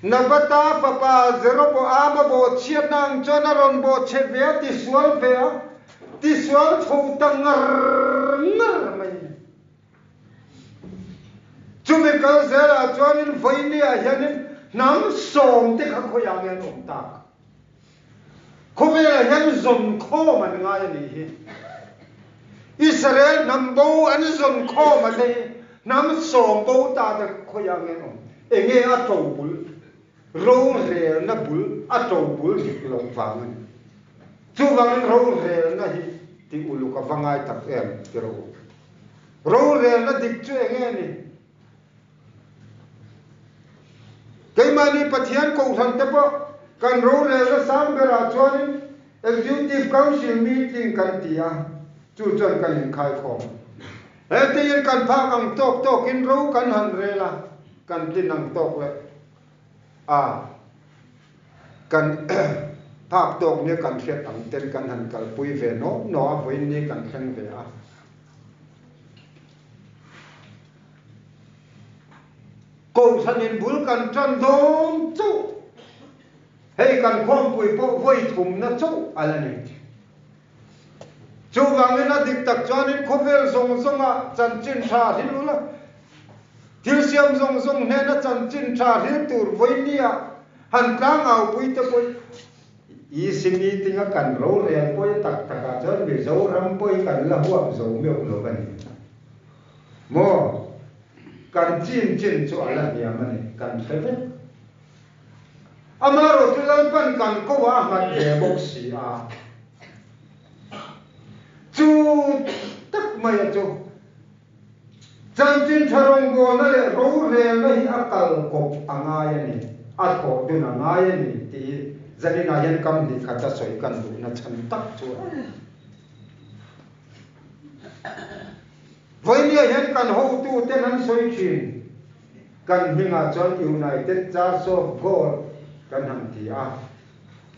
Nabata fapa Jeroboama bawhchhiatna ang chuan a rawn bawhchhe ve a, tisual ve a, tisual chho ta ngar ngar mai a ni. Chumi kal zelah chuanin vawinia hianin hnam sawmte kha khawiah nge an awm tak? Khawvelah hian zawn khawm an ngai a nih hi. Israel hnam bo an zawn khawm a te hi hnam sawm bo ta te khawiah nge an awm? Enge a to bul? Rorelna bul a to bul dik loh vang a ni. Chuvangin rorelna hi ti uluk a va ngai tak em ti rawh u. Rorelna dik chu enge ni? Keimahni Pathian Kohhran te pawh kan rorelna sang berah chuanin Executive Council meeting kan ti a, chu chuan kan inkhaikhawm. Hetiin kan phak ang tawk tawkin ro kan han rel a, kan tlin ang tawk leh a kan phak tawk nia kan hriat ang ten kan han kalpui ve nawk nawk a, vawiin ni kan thleng ve a. Kohhranin bul kan tan dawn chauh, hei kan khawmpui pawh vawi thumna chauh a la ni. Chuvangin a dik tak chuanin khawvel zawng zawnga chanchin tha hril ula, thil siam zawng zawng hnena chanchin tha hril tur vawinia han tlangaupui te pawhin EC meeting a kan rorel pawi tak takah chuan Mizoram pawi kan la huap zo meuh lo a ni. Maw? Kan chin chin chu a la hniam a ni, kan hre vek. Amaherawh chu Lalpan kan ko a a nghat ve bawk si a. Chu tak mai a chu chanchin tha rawngbawlna leh rorelna hi a kal kawp a ngai a ni, a thawh dun a ngai a ni tih hi zaninah hian kam hnih khat a sawi kan duhna chhan tak chu a ni. Vawinia hian kan hotuten an sawi thin. Kan hmingah chuan United Church of God kan han ti a,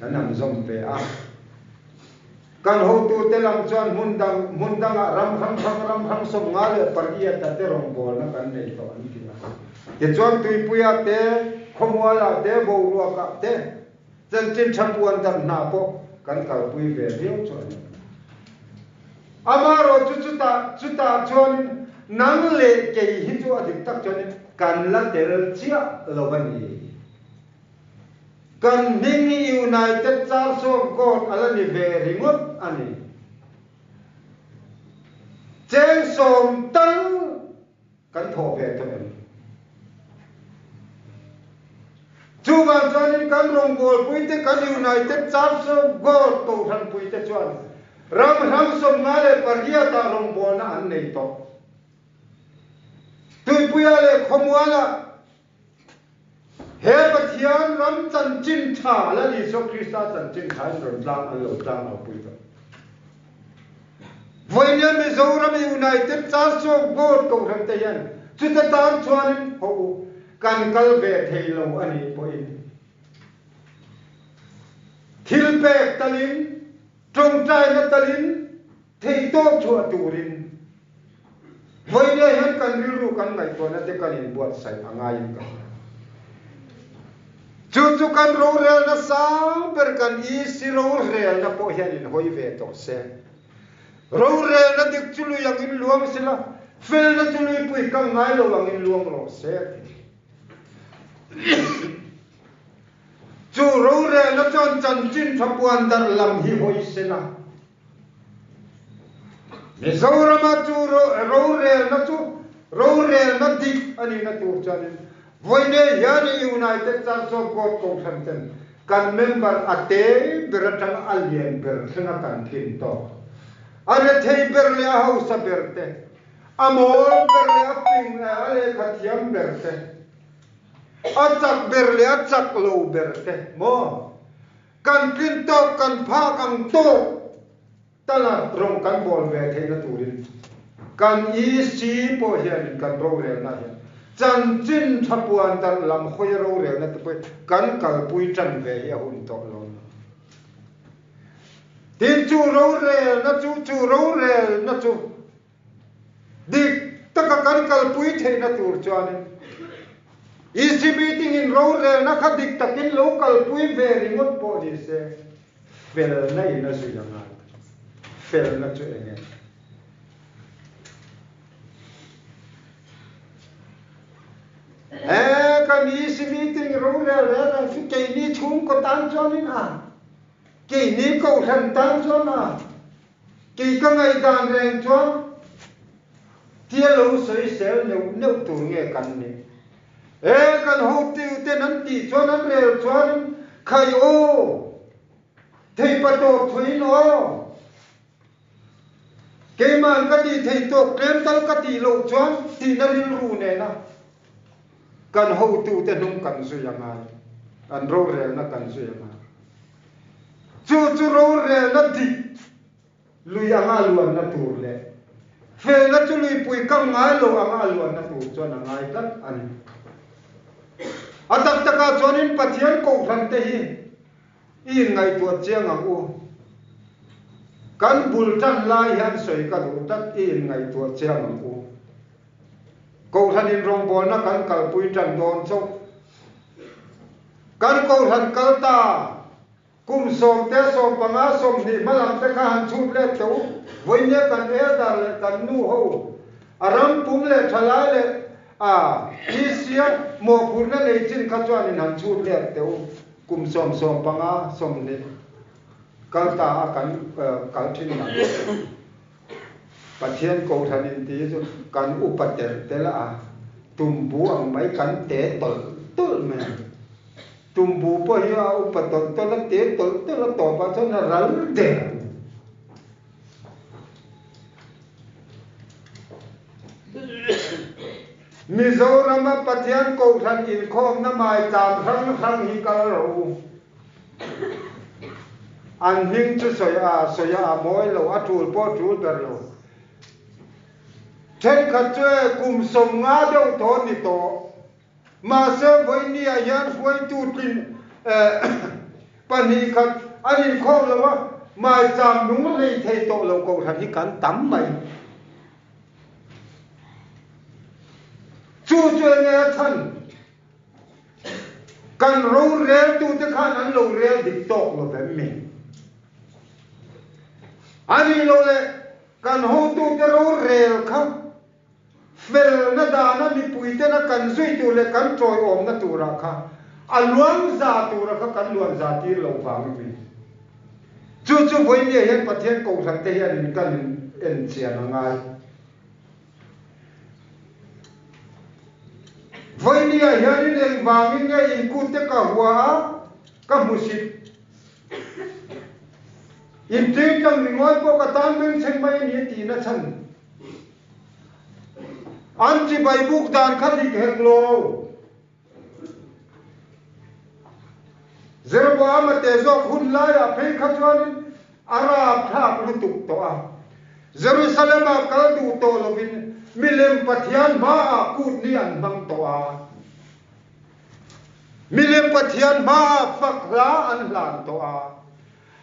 kan han zawm ve a. Kan hotute lam chuan hmun dang hmun dangah ram hrang hrang ram hrang 58 a te rawngbawlna kan nei tawh an ti a. Tichuan Tuipuia te, Khawmualah te, Boruakah te, Chanchin tha puan dan hna pawh kan kalpui ve viau chu a ni. Amaherawh chu chutah chutah chuanin nang leh kei hi chu a dik tak chuanin kan la tel chiah lo a ni. Kan hming hi United Church of God a la ni ve ringawt a ni. Cheng sawm tal Kan thawh ve tawh em? Chuvang chuanin kan rawngbawlpuite, kan United Church of God kohhranpuite chuan ram hrang 58 ah rawngbawlna an nei tawh. Tuipuia leh Khawmualah he Pathian ram chanchin tha, Lal Isua Krista chanchin tha in rawn tlang an lo tlang lo pui tawh. Vawinia Mizoram United Church of God kohhran te hian chuta tan chuanin haw u, kan kal ve thei lo a nih pawhin thil pek talin, tawngtaina talin theihtawp chhuah turin Vawinia hian kan rilru kan ngaihtuahna te kan inbuatsaih a ngaiin ka hria. Chu chu kan rorelna sang ber kan EC rorelna pawh hian inhawi ve tawh se. Rorelna dik chu lui angin luang sela, felna chu luipui kang ngai lo angin luang rawh se a ti. Chu rorelna chuan chanchin tha puan darh lam hi hawi sela. Mizorama chu rorelna chu rorelna dik a nihna tur chuanin vawiin hian United Church of God Kohhran ten kan member a te ber atanga a lian ber thlenga kan tlin tawk. A rethei ber leh a hausa ber te, a mawl ber leh a fing a lehkha thiam ber te, a chak ber leh a chak lo ber te maw? Kan tlin tawk, kan phak ang tawk tala rawng kan bawl ve theihna turin kan EC pawh hianin kan rorelna hian chanchin tha puan darh lam hawia rorelna te pawh kan kalpui tan ve hi a hun tawh lo. Tin, chu rorelna chu, chu rorelna chu Dik taka kan kalpui theihna tur chuanin EC meeting in rorelna kha dik takin lo kalpui ve ringawt pawh ni se, felna in a zui a ngai. Felna chu eng nge? He kan EC meeting rorel reng reng chu keini chhungkaw tan chuanin a, keini kohhran tan chuan a, Kei ka ngaihdan reng chuan tia lo sawisel neuh neuh tur nge kan nih? E, kan hotu ten an tih chuan an rel chuanin khai aw, theipa tawp thuin aw, keima'n ka tih thei tawk tlem tal ka tih loh chuan tihna rilru nena kan hotute hnung kan zui a ngai, an rorelna kan zui a ngai. Chu chu rorelna dik lui anga a luanna tur leh felna chu luipui kam ngai lo anga a luanna tur chuan a ngai tlat a ni. A tak takah chuanin Pathian kohhran te hi i inngaihtuah chiang ang u. Kan bul tan lai hian sawi ka duh tlat i inngaihtuah chiang ang u. Kohhranin rawngbawlna kan kalpui tan dawn chauh. Kan kohhran kal ta, kum 10 te, 15, 20 hma lam te kha han chhut let teh u. Vawinia kan elder leh kan nu ho, a ram pum leh thalai leh a Asia mawhphurhna nei chin kha chuanin han chhut let teh u. Kum 10, 15, 20 kal ta a kan kal thin lam. Pathian kohhran in ti chu kan upa telh telh a, tumbu ang mai kan te tawlh tawlh mai a. Tumbu pawh hi a upa tawlh tawlh a, te tawlh tawlh a tawpah chuan a ral der a ni. Mizorama Pathian kohhran inkhawmna maicham hrang hrang hi kal rawh u. An hming chu sawi a, sawi a mawi lo, a tul pawh a tul ber lo. Thenkhat chu e kum 50 deuh tawh ni tawh. Mahse vawinia hian hruaitu tlin 2 khat an inkhawm lo a, maicham nung lei thei tawh lo kohhran hi kan tam mai. Chu chu enge a chhan? Kan roreltute khan an lo rel dik tawk lo vem mi? A nih loh leh kan hotute rorel kha felna dana mipuitena kan zui tur leh kan tawiawmna turah kha a luang za tura kha kan luan za tir lo vang mi? Chu chu vawinia hian Pathian kohhrante hianin kan en chian a ngai. Vawinia hianin engvangin nge inkute ka hua a, ka hmusit. Intingtlang ringawi pawh ka tan bengchheng mai a ni a tihna chhan. An chibai buk dan kha dik hek lo. Jeroboama te zawk hun laiah phei kha chuanin a rapthlak lutuk tawh a. Jerusalem-ah kal duh tawh lovin milem pathian hmaah kut ni an hmang tawh a. Milem pathian hmaah fak hla an hlan tawh a.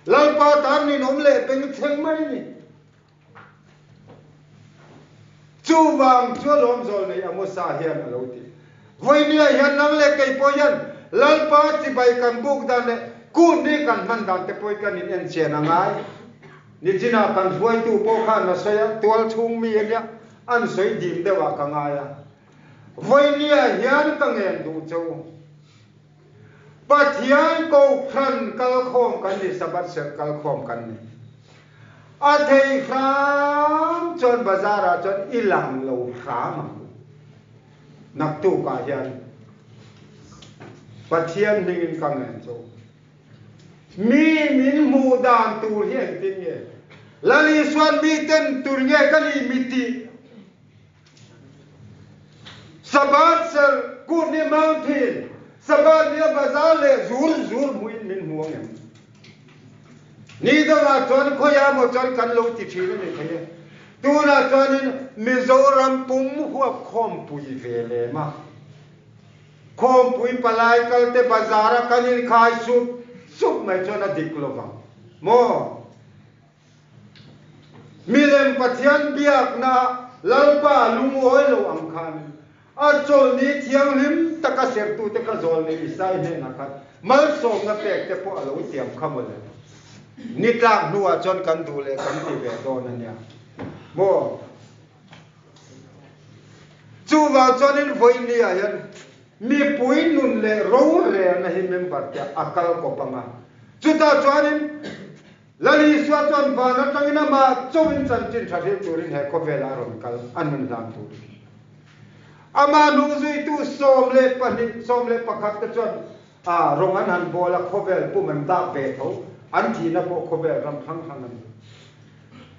Lalpa tan ninawm leh bengchheng mai a ni. Chuvang chu alawm zawl nei Amosa hian a lo ti. Vawinia hian nang leh kei pawh hian Lalpa chibai kan buk dan leh kut ni kan hman dan te pawh kan in en chian a ngai. Nichinah kan hruaitu pawh khan a sawi a, tual chhung mi a nia, an sawi dim deuh ah ka ngai a. Vawinia hian ka ngen duh che u. Pathian kohhran kalkhawm kan ni, Sabbath serh kalkhawm kan ni. A thei hram chuan bazar ah chuan i lang lo hram ang u. Naktuk ah hian Pathian hming in ka ngen chu. Mi min hmuh dan tur hi engtin nge? Lal Isuan mi ten tur nge ka nih mi tih? Sabbath serh kut ni mountain, Sabbath ni a bazar leh zur zur hmuhin min hmu ang em? Ni dangah chuan khawiah maw chuan kan lo ti thin a ni thei e. Tunah chuanin Mizoram pum huap khawmpui ve lem a. Khawmpui palai kalte bazar a kan inkhai sup sup mai chuan a dik lovang maw? Milem Pathian biakna Lalpa lungawi lo ang khan. A chawlhni thianghlim taka sertute kha zawlni Isai hnenah khan malsawmna pek te pawh a lo tiam kha mawle. Ni tlak hnuah chuan kan duh leh kan ti ve dawn a nia maw? Chuvang chuanin vawinia hian mipui nun leh rorelna hi member te a kal kawp ang a, chutah chuanin Lal Isua chuan van atangin amah chauhin chanchin tha hril turin he khawvelah a rawn kal, a nun hlan turin. Amah hnungzuitu 12, 11 te chuan a rawng an han bawl a, khawvel pum an dak ve tho, an thihna pawh khawvel ram hrang hrang a ni.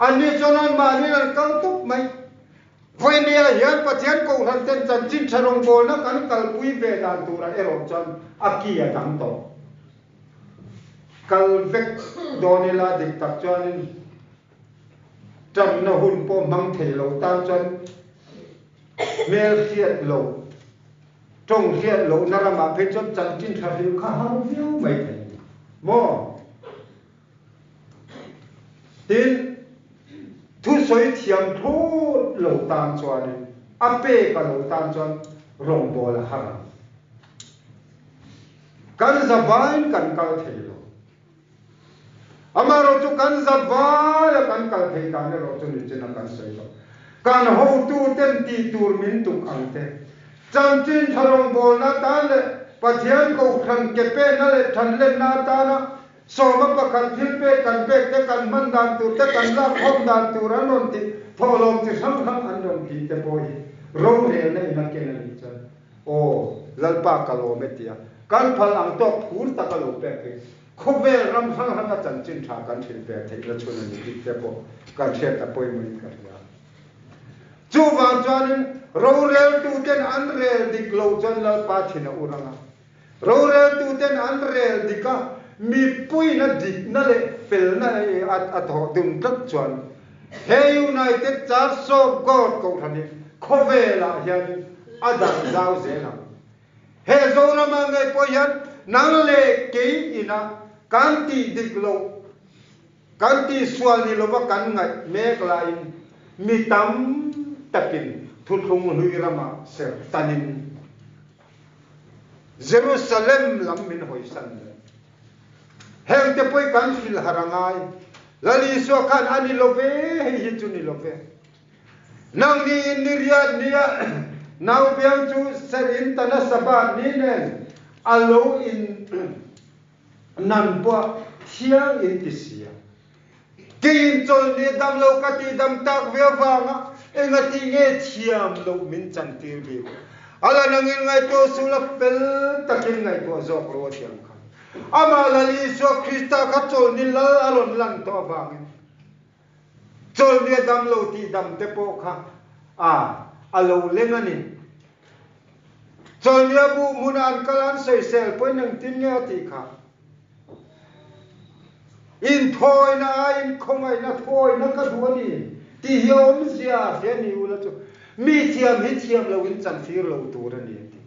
Anni chuan anmahniin an kal tawp mai. Vawinia hian Pathian Kohhran ten chanchin tha rawngbawlna kan kalpui ve dan turah erawh chuan a ki a dang tawh. Kal vek dawn ila dik tak chuanin tanna hun pawh hmang thei lo tan chuan hmel hriat lo, tawng hriat lohna ramah phei chuan chanchin tha hrilh kha har viau mai thei maw? Tin, thusawi thiam thlawt lo tan chuanin a pek a lo tan chuan rawngbâwl a har ang. Kan zavaiin kan kal thei lo. Amaherawhchu kan zavaia kan kal thei dan erawh chu nichin a kan sawi tawh. Kan hotuten tih tur min tuk ang te, chanchin tha rawngbawlna atan leh Pathian kohhran ke penna leh thanlenna atana sawma pakhat thil pek kan pek te, kan hman dan tur te, kan lakkhawm dan tur an rawn tih, thawhlawm chi hrang hrang an rawn tih te pawh hi rorelna in a ken a nih chuan Aw, Lalpa ka lawm e tia kan phal ang tawk phur tak a lo pek hi khawvel ram hrang hrang a chanchin tha kan hrilh ve theihna chhun a ni tih te pawh kan hriat a pawimawhin ka hria. Chuvang chuanin roreltuten an rel dik lo chuan Lalpa thin a ur ang a, roreltuten an rel dik a mipuiin a dikna leh felna a thawh dun tlat chuan He United Church of God kohhran hi khawvelah hianin a darh zau zel ang. He Zorama ngei pawh hian nang leh kei ina kan tih dik loh, kan tih sual ni lova kan ngaih mek laiin mi tam takin thuthlung hlui ramah ser tanin Jerusalem lam min hawisan leh. Heng te pawh kan hrilh har a ngai. Lal Isua khan a ni lo ve, hei hi chu ni lo ve. Nang ni in ni riat nia nau piang chu serh in ta nasa bat ni nen a lo in nan pawh thiang in ti sia. Kei in chawlh ni dam lo ka tih dam tak ve avanga engati nge thiam loh min chantir bik? A la nangin ngaihtuah suh la fel takin ngaihtuah zawk rawh a ti ang kha. Amah Lal Isua Krista kha chawlhni lal a rawn lan tawh avangin chawlhni a dam lo tih dam te pawh kha a a lo leng a ni. Chawlhni a buh hmunah an kal a, an sawisel pawhin engtin nge a tih kha? Inthawina aiin khawngaihna thawina ka duh a ni tih hi a awmzia a hria ni ula chu mi thiam hi thiam loin chantir lo tur a ni a ti.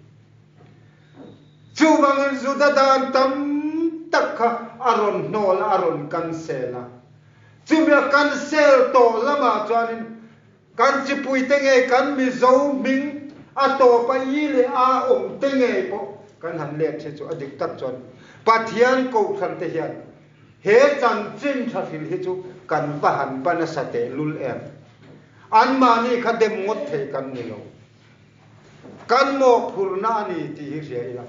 Chuvangin Juda dan tam tak kha a rawn hnawl a, a rawn cancel a. Chumi a cancel tawh lamah chuanin Kan chipuite ngei kan Mizo hming a tawp a i leh a awm te ngei pawh kan han let hi chu a dik tak chuan Pathian Kohhran te hian he chanchin tha hril hi chu kan va han ba nasa teh lul em. Anmahni kha dem ngawt thei kan ni lo. Kan mawhphurhna a ni tih hi hria ila,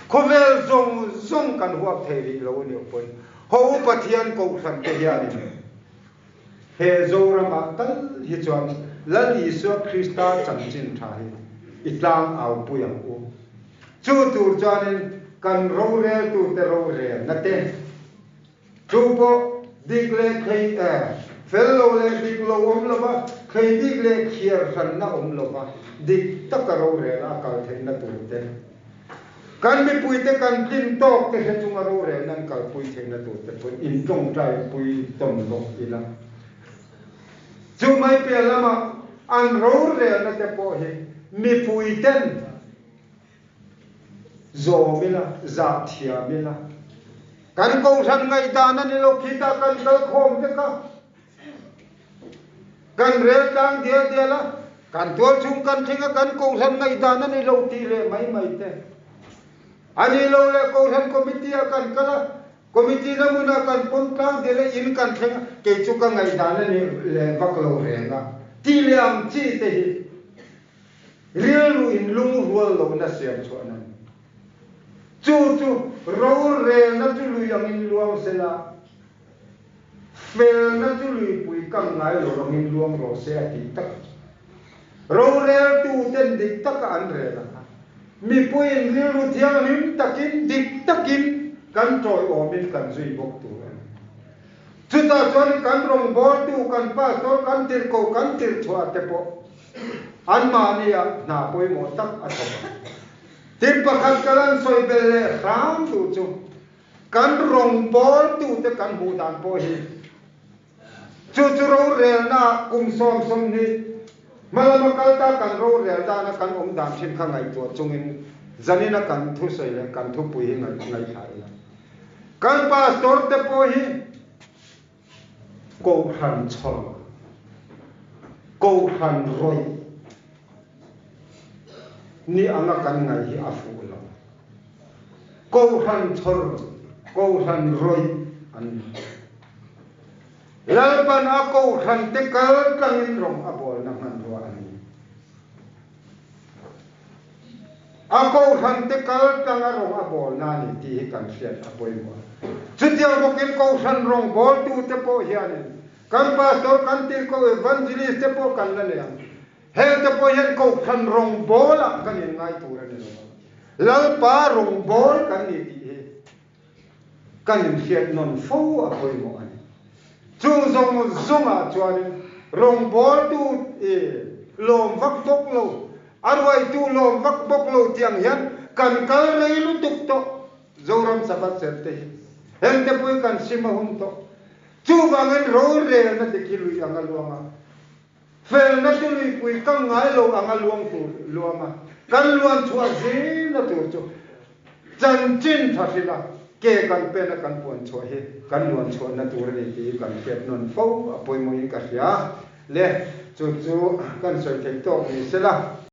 khawvel zawng zawng kan huap thei rih lo a nih pawhin ho Pathian Kohhran te hianin He Zoramah tal hi chuan Lal Isua Krista chanchin tha hi i tlang au pui ang u. Chu tur chuanin kan roreltute rorelna te, chu pawh dik leh thlei fel lo leh dik lo awm lova, thlei bik leh thliar hranna awm lova dik taka rorelna a kal theihna tur te, Kan mipuite kan tlin tawk te hre chunga rorelna an kalpui theihna tur te pawhin in tawngtai pui tawn bawk ila. Chu mai piah lamah an rorelna te pawh hi mipuiten zawm ila, zah thiam ila. Kan kohhran ngaihdan a ni lo, khitah kan kal khawm vek a. Kan rel tlang dial dial a. Kan tual chhung kan thleng a, kan kohhran ngaihdan a ni lo tih leh mai mai te. A ni lo leh kohhran committee ah kan kal a, committee na hmunah kan pawm tlang dil a, in kan thleng a, kei chu ka ngaihdan a ni leh vak lo reng a tih leh ang chi te hi rilru in lungrual lohna siam chhuah nan. Chu chu rorelna chu lui angin luang sela, Felna chu luipui kang ngai lo rangin luang rawh se a tih tak chu. Roreltu ten dik taka an rel ang a, mipuiin rilru thianghlim takin dik takin kan tawiawmin kan zui bawk tur a ni. Chutah chuan kan rawngbawltu, kan pastor, kan tirhkoh, kan tirhchhuah te pawh anmahniah hna pawimawh tak a thawk ang. Tin pakhat ka lan sawi belh leh hram duh chu Kan rawngbawltute kan hmuh dan pawh hi chu chu rorelna kum 20 hmalama kal ta kan rorel dana kan awm dan thin kha ngaihtuah chungin zanina kan thusawi leh kan thupui hi ngaihthla ila. Kan pastor te pawh hi Kohhran chhawr, Kohhran rawih ni anga kan ngaih hi a fuh lo. Kohhran chhawr, Kohhran rawih an ni. Lalpan a Kohhran te kal tlangin rawng a bawlna hmanrua a ni. A Kohhran te kal tlang a rawng a bawl na a ni tih hi kan hriat a pawimawh a. Chutiang bawkin Kohhran rawng bawltu te pawh hianin kan Pastor, kan tirhkoh, Evangelist te pawh kan la nei ang. Heng te pawh hian Kohhran rawng bawlah kan inngai tur a ni lo a. Lalpa rawng bawl kan ni tih hi kan inhriat nawn fo a pawimawh a ni. Chung zawng zawngah chuanin rawngbawltu i lawm vak bawk lo, a ruaitu lawm vak bawk lo tiang hian kan kal rei lutuk tawh. Zoram Sabbath serh te hi hengte pawhin kan sim a hun tawh. Chuvangin rorelna dik hi lui anga luang a, felna chu luipui kang ngai lo anga luang tur luang a, kan luan chhuah zilna tur chu Chanchin tha hrilh a, ke kan pen a kan puan chhuah hi kan luan chhuahna tur a ni tih hi kan hriat nawn fo a pawimawhin ka hria le, chu chu kan sawi theih tawk ni sela.